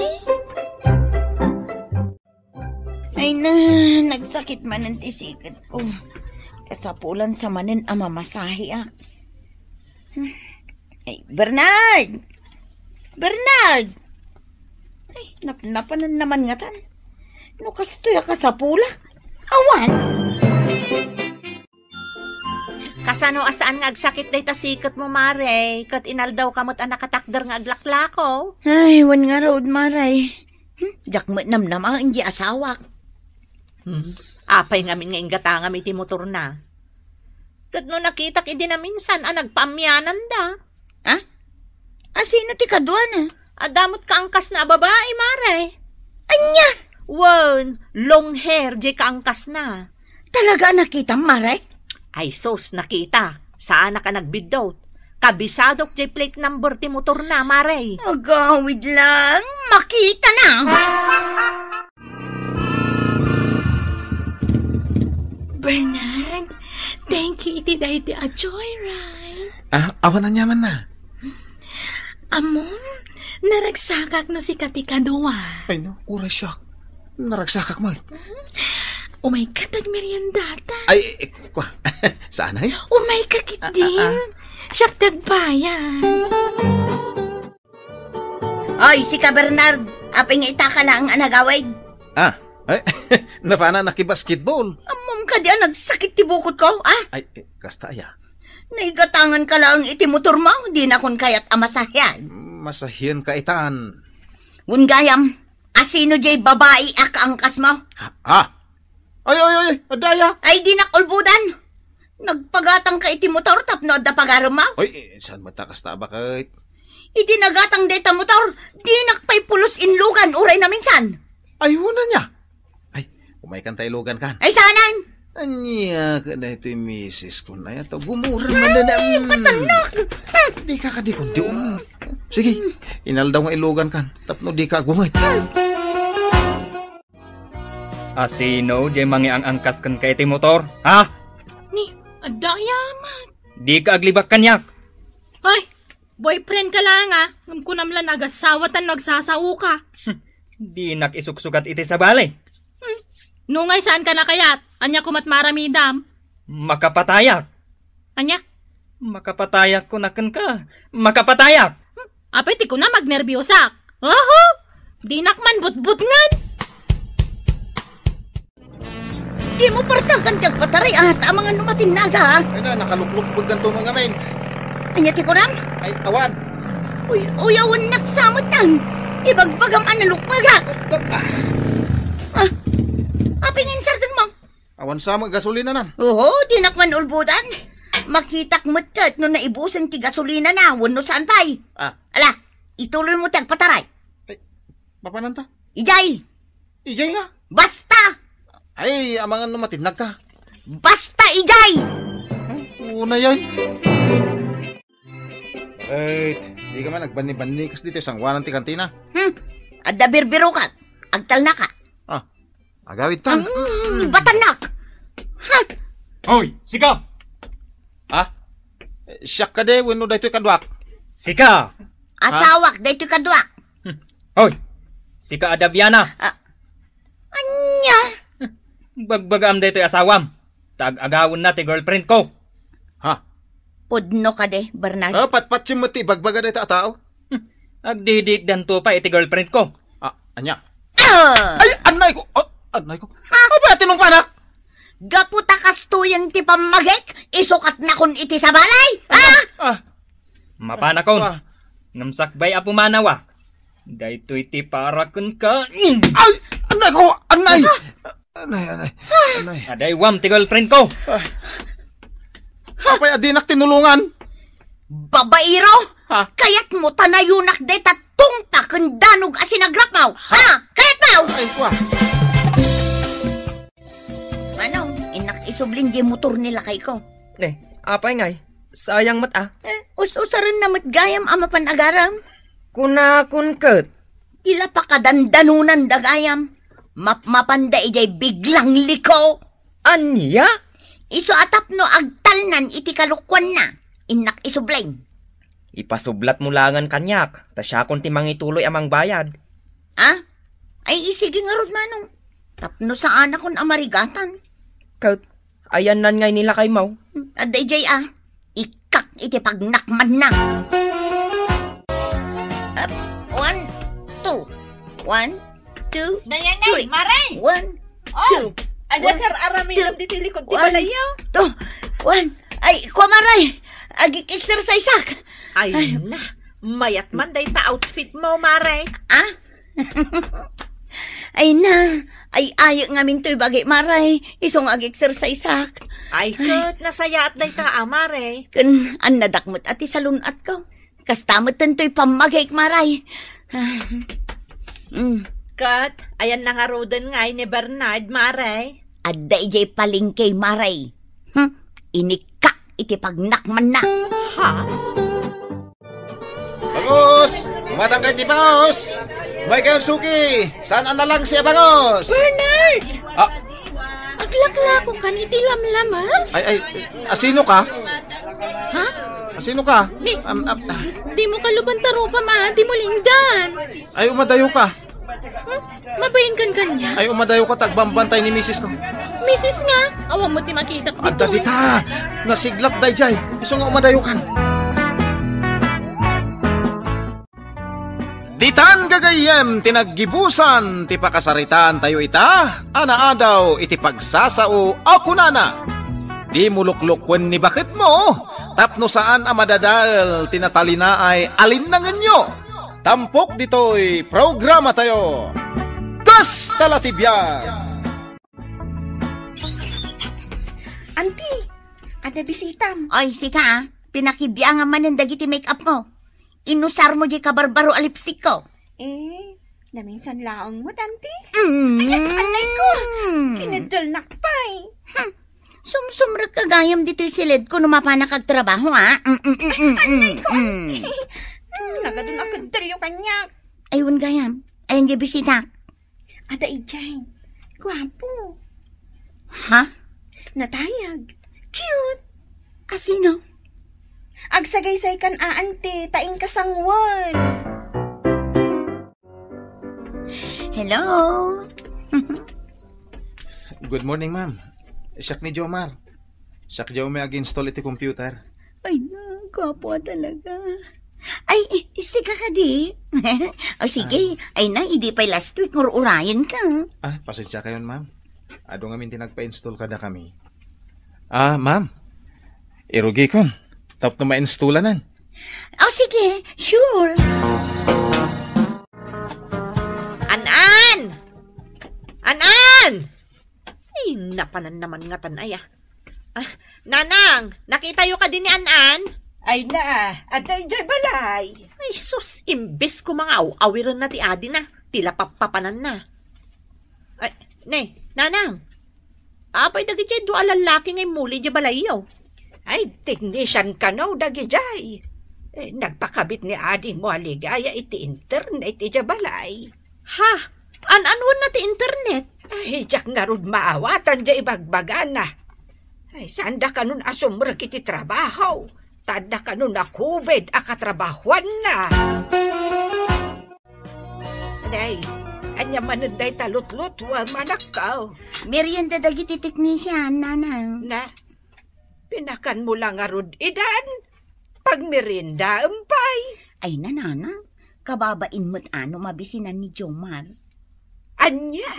Ay na, nagsakit manen ti siketko. Kasapulan sa manen a mamasaheak. Ay, Bernard! Bernard! Ay, nap-, napanan naman ngatan. No kastoy a kasapulak? Awan! Kasano a saan nga agsakit dayta siketmo, Mare? Ket inaldawka met a nakatakder nga aglaklako? Ay, wen ngarud, Mare. Hmm, diak met namnama nga idiay asawak. Hmm, apay ngamin nga inggatangam iti motorna? Ket no nakitak idi naminsan a nagpaamyananda. Ha? A, sino ti kaduana? Adda met kaangkasna a babai, Mare. Ania? Wen, long hair diay kaangkasna. Talaga a nakitam, Mare? Ay sus, nakita. Saanak a nagbiddut. Kabisadok diay plate number ti motorna, Mare. Agawid lang, makita na. Bernard, thank you iti daydi a joyride. Ah, awan aniamanna. Ammom, naragsakak no sika ti kadua. Ay no, uray siak. Naragsakak met. Umayka ta agmeriendata. Ay, eh, kwa. Saan ay? Umayka ketdin. Ah, ah, ah. Siak ti agbayad. Oy, sika, Bernard, apay nga itaka laeng a nagawid? Ah, ay, napana nakibasketball. Ammom kadi a nagsakit ti bukotko, ah? Ay, eh, kasta aya. Naigatanganka laeng iti motormo, dinakon kayat a masahian. Masahianka itan. Wen gayam, a sino diay babai a kaangkasmo? Ha? Ha? Ay, ay, ay, adda aya? Ay, dinak ulbodan. Nagpagatangka iti motor tapno adda pagaremmo? Ay, eh, saan met a kasta a baket? Idi nagatang dayta motor, dinak pay pulos inlugan uray naminsan. Ay, wen ania? Ay, umaykan ta ilugankan. Ay, saanen? Ania, kada itoy misis ko na yato. Gumuran man na. Ay, patalnak! Dika kadi kundi unget. Sige, inaldaw nga ilugankan. Tapno dika agunget. A sino diay mangiang-angkas kenka iti motor? Ha? Ni, adda aya met. Dika aglibak kaniak. Hoy, boyfriendka laeng, a, ngem kunam la nga agasawatan no agsasaoka. Dinak isuksugat iti sabali. Hmm. No ngay saanka nakayat, ania koma ti maaramidam? Makapatayak. Ania? Makapatayak kunak kenka. Makapatayak! Apay ti kunam, agnerbiosak? Oho! Dinak man butbutngen! Dimo partakan ti agpataray, a, ta amangan no matinnaga, a. Ay na, nakaluklukbegkanto met ngamin. Ania ti kunam? Ay, awan. Uy, uyawennak sa met, a. Ibagbagam a nalukbegak. Ah. Ah. Apay nga insardengmo? Awan sa met gasolinanan. Oho, dinak man ulbodan. Makitak met ket no naibusen ti gasolinana wenno saan pay. Ah. Ala, ituloymo ti agpataray. Ay, mapananta? Idiay! Idiay nga? Basta! Ay, amangan no matinnagka. Basta idiay! Una yan. Eh, di ka man agbanni-banni kas ditoy sanguanan ti kantina. Hmm, adda birbirokak. Agtalnaka. Ah, agawidtan. Mm, batannak. Ha? Hoy, sika! Ha? Siak kadi wenno daytoy kaduak? Sika! Asawak daytoy kaduak. Hmm. Hoy, sika a Daviana. Ah, ania? Bagbagaam daytoy asawam. Ta ag-agawenna ti girlfriend ko. Ha? Pudno kadi, Bernard. Ah, patpatsim met ti ibagbaga dayta a tao. Hmm. Agdidiikdanto pay iti girlfriend ko. Ah, ania? Ah! Ay, annay ko! Oh, annay ko! Ha? Apay a tinungpanak? Gapu ta kastoyen ti pammagik, isukatnakon iti sabalay! Ah! Ah! Mapanakon. Ah. Ngem sakbay a pumanawa. Daytoy ti para kenka. Ay! Annay ko! Annay! Annay, annay. Annay. Adaywam ti girlfriend ko. Ah. Apay a dinak tinulongan? Babaero! Ha? Kayatmo ta nayonak dayta tungpa ken danog a sinagrapmaw? Ha? Kayatmo? Ay, kwa. Manong, innak isubling diay motor ni lakayko. Ne, apay ngay? Sayang met a. Eh, us-usarenna met gayam a mapan agaram. Kunakon ket. Ila pakadandanonanda gayam. Mapmapanda idiay biglang liko. Ania? Isu a tapno agtalnan iti kalokuanna, innak isubling. Ipasublatmo laengen kaniak, ta siakon ti mangituloy a mangbayad. Ah? Ay, isigi ngarud, Manong. Tapno saanakon a marigatan. Ket, ayannan ngay ni lakaymo? Hmm, adda idiay, a. Ikkak iti pagnakmanna. Up, one, two. One, two, Dayan, three. Maray! One, Oh, two. Adda One, kar aramidem two. Ditoy likod ti One, balayyo. Two. One. Ay, kua, Maray. Agik-exerciseak. Ay, Ay. Na. Mayat man dayta outfit mo, Maray. Ah? Ay na, ay, ayek ngamin toy bagi, Maray. Isu nga ag-exerciseak. Ay, ket, nasayaat dayta, a, Maray. Ken, annadak met a ti salun-atko. Kasta met toy pammagik, Maray. Ah, mm. Ket, ayanna ngaruden ngay ni Bernard, Maray. Adda idiay palengke, Maray. Hmm, inikkak iti pagnakmanna. Ha? Bangus! Umatang kay ti bangus! May kayon suki! Saan ang nalangsi a bangus? Bernard! Ah. Aglaklakokan iti lamlamas? Ay, ay, asino ka? Ha? Asino ka? Ni, Am, am, ah. Di mo kaluban ta rupa, ma. Di mo lingdan. Ay, umadayo ka. Hmm? Mabain kan kanya? Ay, umadayo ka, ta agbambantay ni misis ko. Misis nga? Awan mo ti makitak dito. Adda dita! Nasiglak dayjay. Isu nga umadayo kan. Ditan gagayyem ti naggibusan ti pakasaritaan tayo ita, a naadaw iti pagsasao a kunana, "Di mo luklukken ni baketmo, tapno saan a madadael ti natalinaay a linnangenyo." Tampok ditoy programa tayo. Kasta la ti biag! Auntie, adda bisitam. Oy, sika, ah. Pinakibiangam manen dagiti make-up mo. Inusar mo di kabarbaro a lipstick ko. Eh, naminsan laeng mo, Auntie. Mm. Ay, ay, anay ko. Kineddelnak pay. Hmm. Sumsumrek ka gayam ditoy siled ko no mapanak agtrabaho, ah. Mm, mm, mm, mm, mm, mm. Hmm, nagadun a keddel yo kaniak. Aywan gayam. Ayan di bisita. Ada ijay. Guapo. Ha? Natayag. Cute. Asino? Agsagaysay kan a, Auntie, ta inkasangwal. Hello? Good morning, ma'am. Siak ni Jomar. Siak diay umay ag-install iti computer. Ay na, gwapo a talaga. Ay, i-, sika kadi? O sige, Ah. ay na, idi pay last week, ur-urayen ka. Ah, pasensiakayon, ma'am. Adu ngamin ti nagpa-install kadakami. Ah, ma'am, irugikon. Tapno ma-installanan. O sige, sure. An-an! An-an! Ay, napanan naman ngatan aya. Ah, Nanang, nakitayo kadi ni An-an? Ay na, adda idiay balay. Ay, sus, imbes ko mangaaw-awirenna ti adina, ti lapappapananna. Ay, ne, Nanang, apay dagidiay dua a lallaki nga immuli idiay balayyo? Ay, technician kano dagidiay. Eh, nagpakabit ni adingmo a Ligaya iti internet idiay balay. Ha? An-anuenna ti internet? Ay, diak ngarud maawatan diay ibagbagana. Ay, saanda kanon a sumrek iti trabaho. Ta adda kanon a COVID a katrabahuanna. Day, ania manen dayta lutlutuem, anakko? Merienda dagiti teknisian, Nanang. Na, pinakanmo la ngarud idan? Pagmeriendaem pay? Ay na, Nanang. Kababain met a no mabisinan ni Jomar. Ania?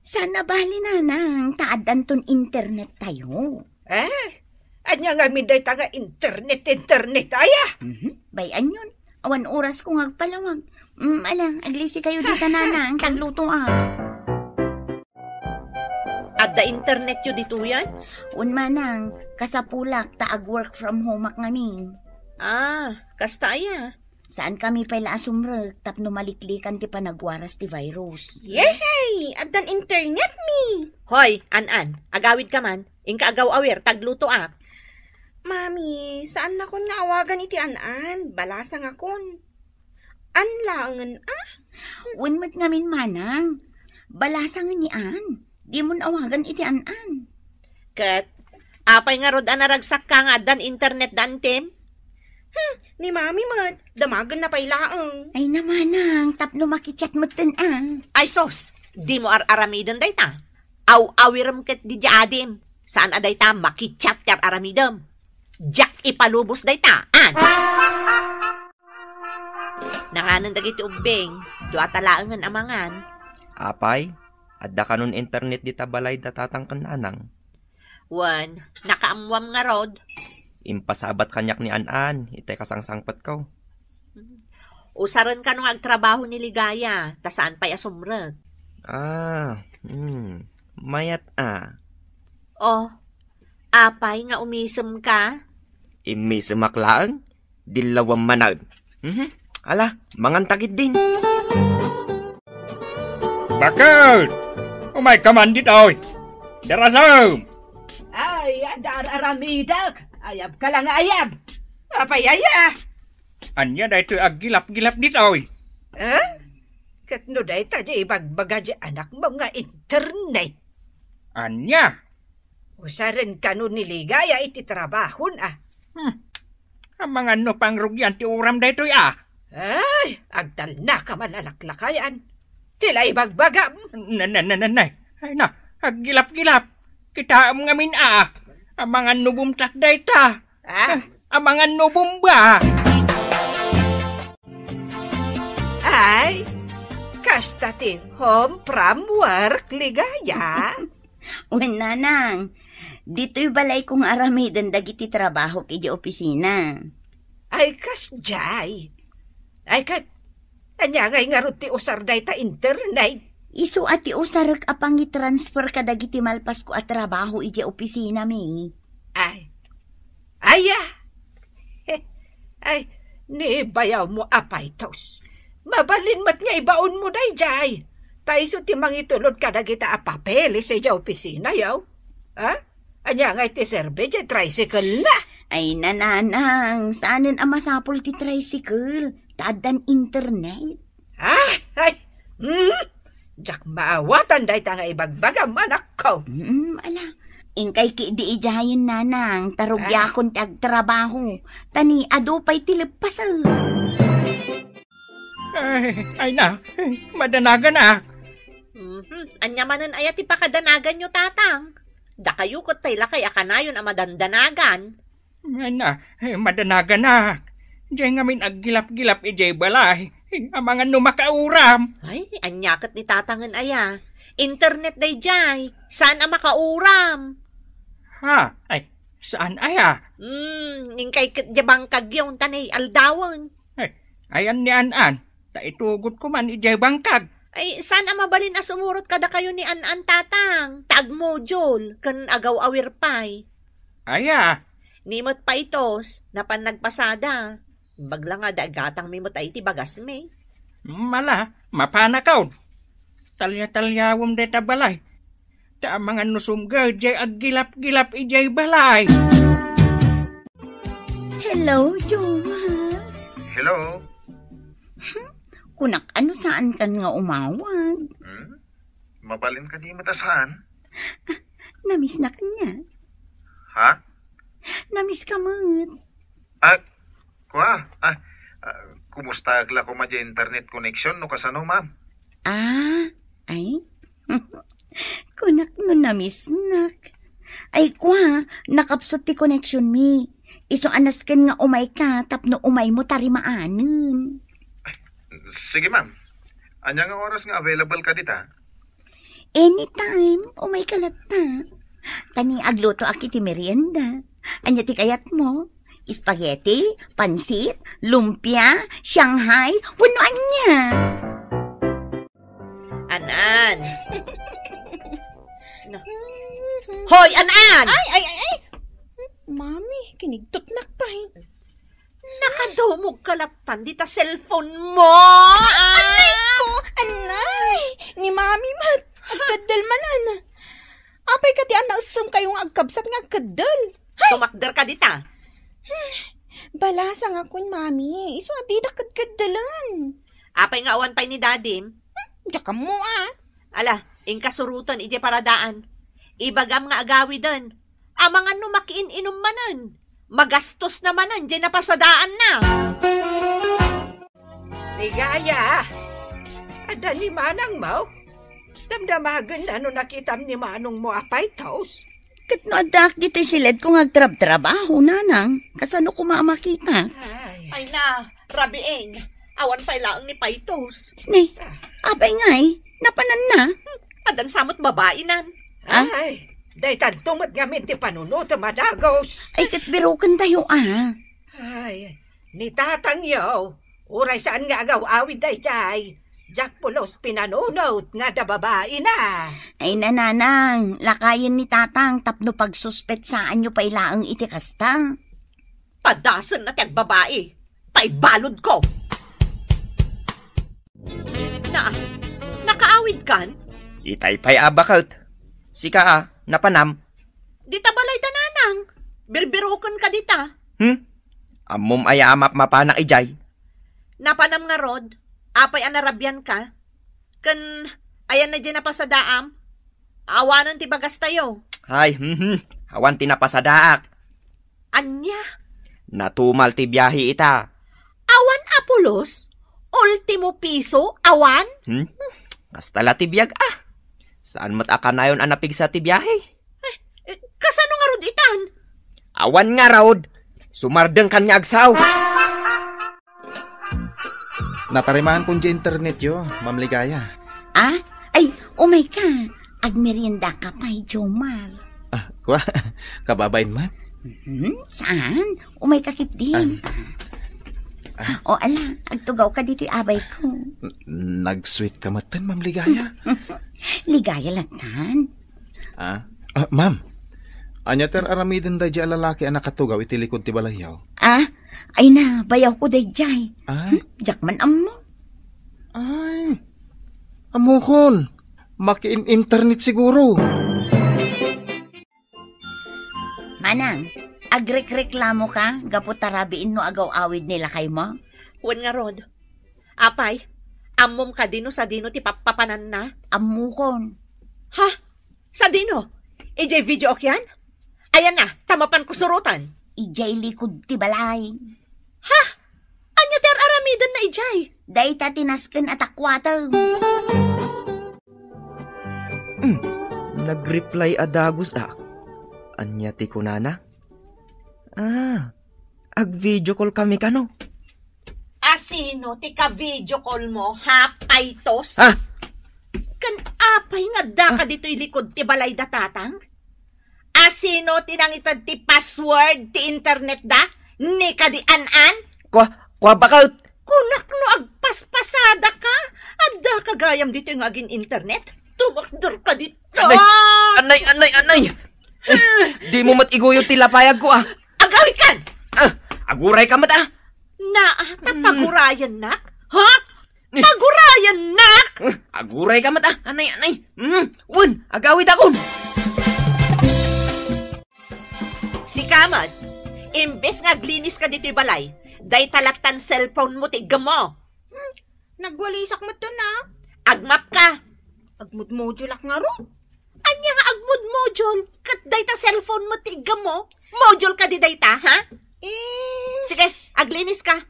Saan a bali, Nanang, ta addanton internet tayo. Eh? Ania ngamin dayta nga internet, internet, aya? Mhm. Bay-anyon. Awan orasko nga agpalawag. Mm, ala, aglisi kayo dita, Nanang, tagluto, ah. Adda internetyo ditoyen? Wen, Manang, kasapulak ta ag-work from home-ak ngamin. Ah, kasta aya? Saankami pay la a sumrek tapno maliklikan ti panagwaras ti virus. Yehey! Addan internetmi! Hoy, An-an, agawidka man. Inka agaw-awir, taglutoak. Mami, saannakon nga awagan iti An-an. Balasangakon. An laengen, ah? Wen met ngamin, Manang. Balasangen ni An. Dimon awagan iti An-an. Ket, apay ngarud a naragsakka nga addan internet da Antim? Hmm, ni Mami met, damagenna pay laeng. Ay na, Manang, tapno makichat metten, ah. Ay sus, dimo ar-aramiden dayta. Aw-awirem ket diay adim. Saan a dayta makichat ti ar-aramidem. Diak ipalubos dayta, ah. Nanganen dagiti ubbing, dua ta laengen a mangan. Apay, adda kanon internet dita balay da tatang ken nanang? Wen, nakaammoam ngarud. Impasabat kaniak ni An-an, itay kasangsangpetko. Usaren kano nga agtrabaho ni Ligaya, ta saan pay a sumrek. Ah, hmm. Mayat a. Oh, apay nga umisemka? Immisemak laeng? Dillawam manen. Mhm. Ala, mangan ta ketdin. Bakit? Umayka man ditoy. Darasem! Ay, adda ar-aramidek. Ayabka la nga ayab. Apay aya? Ania daytoy aggilap-gilap ditoy? Eh? Ket no dayta diay ibagbaga diay anakmo nga internet? Ania? Usaren kano ni Ligaya iti trabahona. Hmm. Amangan no pangrugian ti uram daytoy a? Ay, agtalnaka man a laklakayan. Ti la ibagbagam. Na, na, na, na, na. Ay na, aggilap-gilap. Kitaem ngamin a. Amangan no bumtak dayta. Ah? Amangan no bomba. Ay, kasta ti home from work, Ligaya. Wen, Nanang, ditoy balayko nga aramiden dagiti trabahok idiay opisina. Ay, kasdiay. Ay, ket, ania ngay ngarud ti usar dayta internet? Isu a ti usarek a pangitransfer kadagiti malpasko a trabaho idiay opisinami. Ay. Aya! Ay, ni bayawmo a paytos. Mabalin met nga ibaonmo daydiay. Ta isu ti mangitulod kadagita a papeles idiay opisina, yaw. Ha? Ania ngay ti serbi diay tricycle na? Ay, Nanang, saanen a masapul ti tricycle. Ta addan internet. Ah, ay, hmm? Diak maawatan dayta nga ibagbagam, anakko. Mm, ala. Inkay ketdi idiayen, Nanang, ta rugiakon ti agtrabaho. Ta ni adu pay ti leppasen. Ay, ay na, madanaganak. Mhm. Ania manen aya ti pakadanaganyo, Tatang? Dakayo ket tay lakay a kanayon a madandanagan. Ana, eh, madanaganak. Diay ngamin aggilap-gilap idiay balay. Amangan no makauram. Ay, ania ket ni tatangen aya? Internet daydiay. Saan a makauram? Ha? Ay, saan aya? Hmm, inkay ket diay bangkagyo, ta nay aldawen. Ay, ayan ni An-an. Ta itugotko man idiay bangkag. Ay, saan a mabalin a sumurot kadakayo ni An-an, tatang? Ta agmodule, ken agaw-awir pay. Aya? Ni met Paytos, napan nagpasada. Imbag la nga, da gatangmi met ay ti bagasmi. Mala, mapanakon. Talya-talyawem dayta balay. Ta amangan no sumged diay aggilap-gilap idiay balay. Hello, Jomar. Hello. Hmm? Kunak, ano saan kan nga umawag? Hmm? Mabalin ka di met a saan? Namiss na kanya. Ha? Namiss ka met. Ah, kwa? Ah, ah, kumusta agla koma diay internet connection no kasano, ma'am? Ah, ay. Kunak no namisnak. Ay, kwa, nakapsut ti connection mi. Isu a nasken nga umay ka tapno umay mo tarimaanen. Sige, ma'am. Anya nga oras nga available ka dita? Anytime, umay ka latta. Tani agluto ak iti merienda. Anya ti kayat mo? Spaghetti, pansit, lumpia, Shanghai, wenno ania? An-an. Na. Hoy, An-an! Ay, ay, ay, ay! Mami, kinigtutnak pay. Nakadumog ka lattan dita cellphone mo! Anay ko! Anay! Ni Mami met! Agkeddel manen! Apay kadi a naessem kayo nga agkabsat nga agkeddel? Hay! Tumakder ka dita. Hmm. Balasa nga kun Mami, isu a dida kedkeddelen. Apay nga awan pay ni Dadim? Hmm, diak ammo, ah. Ala, inkasuroten idiay paradaan. Ibagam nga agawiden. Amangan no makiin-inum manen. Magastos na manen diay napasadaanna. Ligaya, adda ni manangmo? Damdamagenna no nakitam ni manongmo a Paytos. Ket no addaak ditoy siledko nga agtrabtrabaho, nanang, kasano koma a makita? Ay. Ay na, rabiin. Awan pay laeng ni Paytos. Ni, apay ngay, napananna? Addan sa met babainen. Ah? Ay, daytanto met ngamin ti panunotem a dagus. Ay, ket birukentayo, ah. Ay, ni tatangyo, uray saan nga agaw-awid daydiay, diak pulos pinanunot nga adda babaina. Ay, nanang, lakayen ni tatang tapno pagsuspetsaanyo pay laeng iti kasta. Padasenna ti agbabai. Paibaludko! Na, nakaawidkan? Itay pay a baket. Sika a, napanam? Dita balay da nanang. Birbiruken ka dita. Hmm? Ammom aya a mapmapanak idiay? Napanam ngarud, apay a narabian ka? Ken ayanna diay napasadaam? Awanen ti bagastayo. Ay, mhm. Awan ti napasadaak. Ania? Natumal ti biahe ita. Awan a pulos? Ultimo piso? Awan? Hmm? Kasta la ti biag, ah. Saan met a kanayon a napigsa ti biahe? Eh, eh, kasano ngarud itan? Awan ngarud. Sumardengkan nga agsao. Natarimaan kon diay internetyo, Ma'am Ligaya. Ah? Ay, umay ka. Agmerienda ka pay, Jomar. Ah, kwa? Kababain met? Hmm, saan? Umay ka ketdin. Ah. Ah. O, ala, agtugaw ka ditoy abay ko. N-, nag-sweet ka metten, Ma'am Ligaya. Ligaya lattan. Ah? Ah, ma'am. Ania ti ar-aramiden daydiay a lalaki a nakatugaw iti likud ti balayyo? Ah? Ay na, bayawko daydiay. Ay? Hmm? Diak man ammo. Ay. Ammokon. Makiin-internet siguro. Manang, agrekreklamo ka gapu ta rabiin no agaw-awid ni lakaymo? Wen ngarud. Apay, ammom kadi no sadino ti pappapananna? Ammokon. Ha? Sadino? Idiay video yan? Ayan na, ta mapanko surotan. Idiay likud ti balay. Ha? Ania ti ar-aramidenna idiay? Dayta ti nasken a takuatem. Hmm, nag-reply a dagus a. Ania ti kunana? Ah, ag-video call kami kano? A sino ti ka-video call mo, ha, Paytos? Ha? Ken apay nga adda ka ditoy likod ti balay da Tatang? A sino ti nangited ti password ti internet da? Ni kadi An-an? Kua, kua baket? Kunak no agpaspasada ka. Adda ka gayam ditoy nga agin-internet? Tumakder ka dito. Anay, anay, anay, anay. Dimo met iguyod ti lapayag ko, ah. Agawid kan! Ah, aguray ka met, ah. Naa, ta pagurayan nak? Ha? Pagurayan nak? Ah, aguray ka met, ah. Anay, anay. Hmm, wen, agawid akon. Sika met, imbes nga aglinis ka ditoy balay, dayta lattan cellphone mo ti iggemmo. Hmm, nagwalisak met to na. Agmap ka. Agmudmudulak ngarud. Ania nga agmudmudul? Ket dayta cellphone mo ti iggemmo? Module ka di dayta, ha? Eh. Sige, aglinis ka.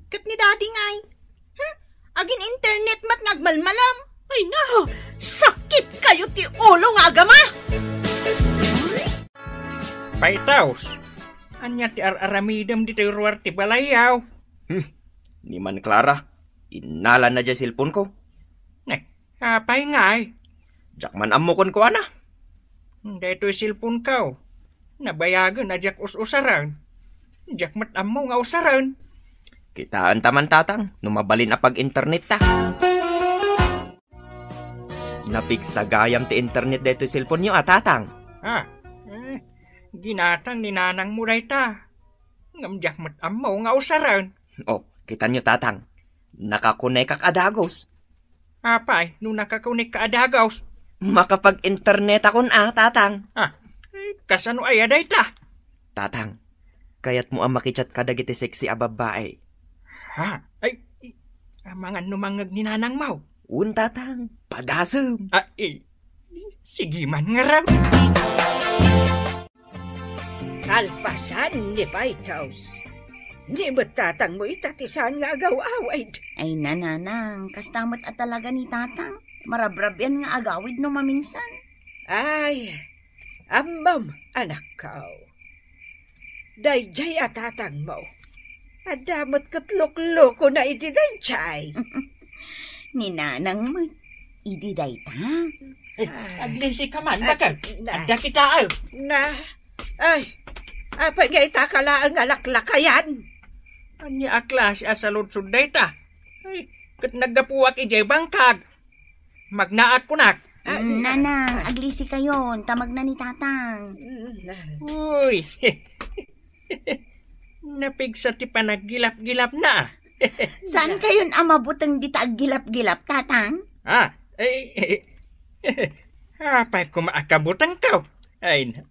Ket ni Daddy ngay? Hmm? Agin-internet met nga agmalmalam. Ay na, sakit kayo ti ulo nga agama! Paytos, ania ti ar-aramidem ditoy ruar ti balayaw? Hmm. Ni man Clara, innalana diay cellphone ko. Ne, apay ngay? Diak man ammo kenkuana. Daytoy cellphone ko. Nabayagen a diak us-usaren. Diak met ammo nga usaren. Kitaenta man, Tatang, no mabalin a pag-internet ta. Napigsa gayam ti internet daytoy cellphone-yo a, Tatang. Ah, eh, ginatang ni nanangmo dayta. Ngem diak met ammo nga usaren. Oh, kitanyo, Tatang. Nakakonekak a dagus. Apay, no nakakonekka a dagus? Makapag-internetakon a, Tatang. Ah, eh, kasano aya dayta? Tatang, kayatmo a makichat kadagiti sexy a babbai? Ha? Ay, i-, amangan no mangngeg ni nanangmo? Wen, Tatang. Padasem. Ah, eh, sige man ngarud. Kalpasan ni Paytos. Ni met tatangmo ita ti saan nga agaw-awid. Ay, nanang, kasta met a talaga ni tatang. Marabrabian nga agawid no maminsan. Ay, ammom, anakko. Daydiay a tatangmo. Adda met ket luklukona idi daydiay. Ni nanang met, idi dayta. Eh, aglisi ka man, ah, baket. Na. Adda kita, eh. Na, ay, apay nga ita ka laeng nga laklakayan? Ania a klase a saludsod dayta? Ay, ket naggapuak idiay bangkag. Magnaak kunak. Ah, mm, nanang, aglisi kayon, ta magna ni tatang. Mm, na. Uy. Napigsa ti panaggilap-gilapna. Saan kayon a mabuteng dita aggilap-gilap, tatang? Ah, eh, eh, apay koma a kabutengko? Ay, na,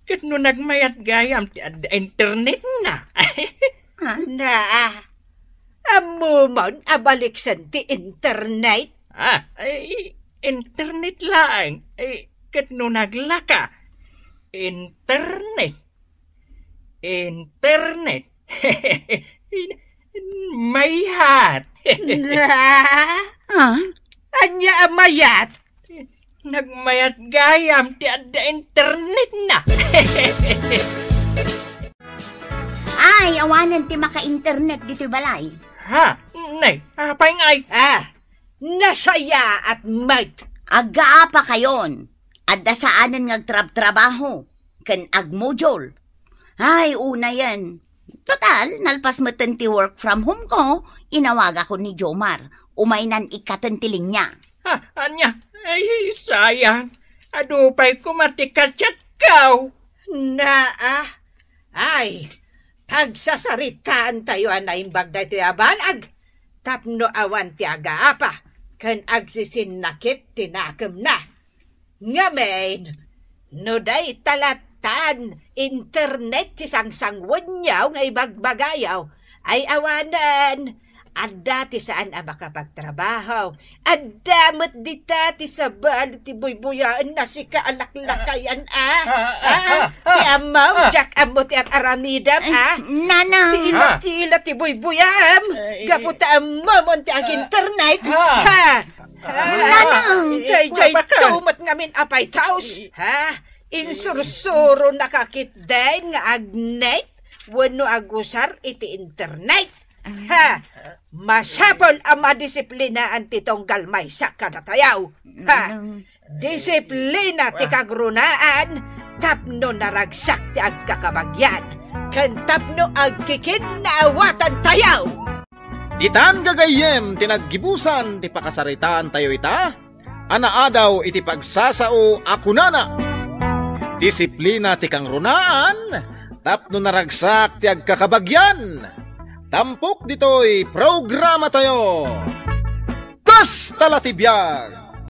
ket no nagmayat gayam ti adda internetna. Ha? Na, ammomon a baliksen ti internet? Ah, ay, internet laeng. Ay, ket no naglaka, internet. Internet. Mayat. Na? Ah? Ania a mayat? Nagmayat gayam ti adda internetna. Ay, awanen ti maka-internet ditoy balay. Ha? Nay, apay ngay? Ah, nasayaat met. Aggaapa kayon. Adda saanen nga agtrabtrabaho ken agmodule. Ay, unayen. Total, nalpas metten ti work from home ko, inawagakon ni Jomar. Umaynan ikkaten ti linya. Ha, ania? Ay, sayang. Adu pay koma ti kachatko. Naa. Ay, pagsasaritaantayo a naimbag daytoy a banag tapno awan ti agaapa ken agsisinnakit ti nakemna. Ngamin, no dayta lattan internet ti sangsanguenyo nga ibagbagayo, ay awanen, adda ti saan a makapagtrabaho, adda met dita ti sabali ti buybuyaenna sika a laklakayan, a. Ah, ah, ah, ah, ti ammom, ah, diak ammo ti ar-aramidem, ay, a. Nanang. Ti ila, ah, ti ila ti buybuyam. Ay, gapu ta ammomon ti ag-internet. Ah. Ha? Ah, Nanang! Jay, jay, bakit? Tumat ngamin a Paytos, ha? Insursuronaka ketdin nga agnet wenno agusar iti internet. Ha! Masapul a madisiplinaan ti tunggal maysa kadatayo. Ha! Disiplina ti kagrunaan tapno naragsak ti agkakabagian ken tapno agkikinnaawatan tayo. Ditan gagayyem ti naggibusan ti pakasaritaan tayo ita, a naadaw iti pagsasao a kunana, "Disiplina ti kangrunaan, tapno naragsak ti agkakabagian." Tampok ditoy programa tayo. Kasta la ti biag!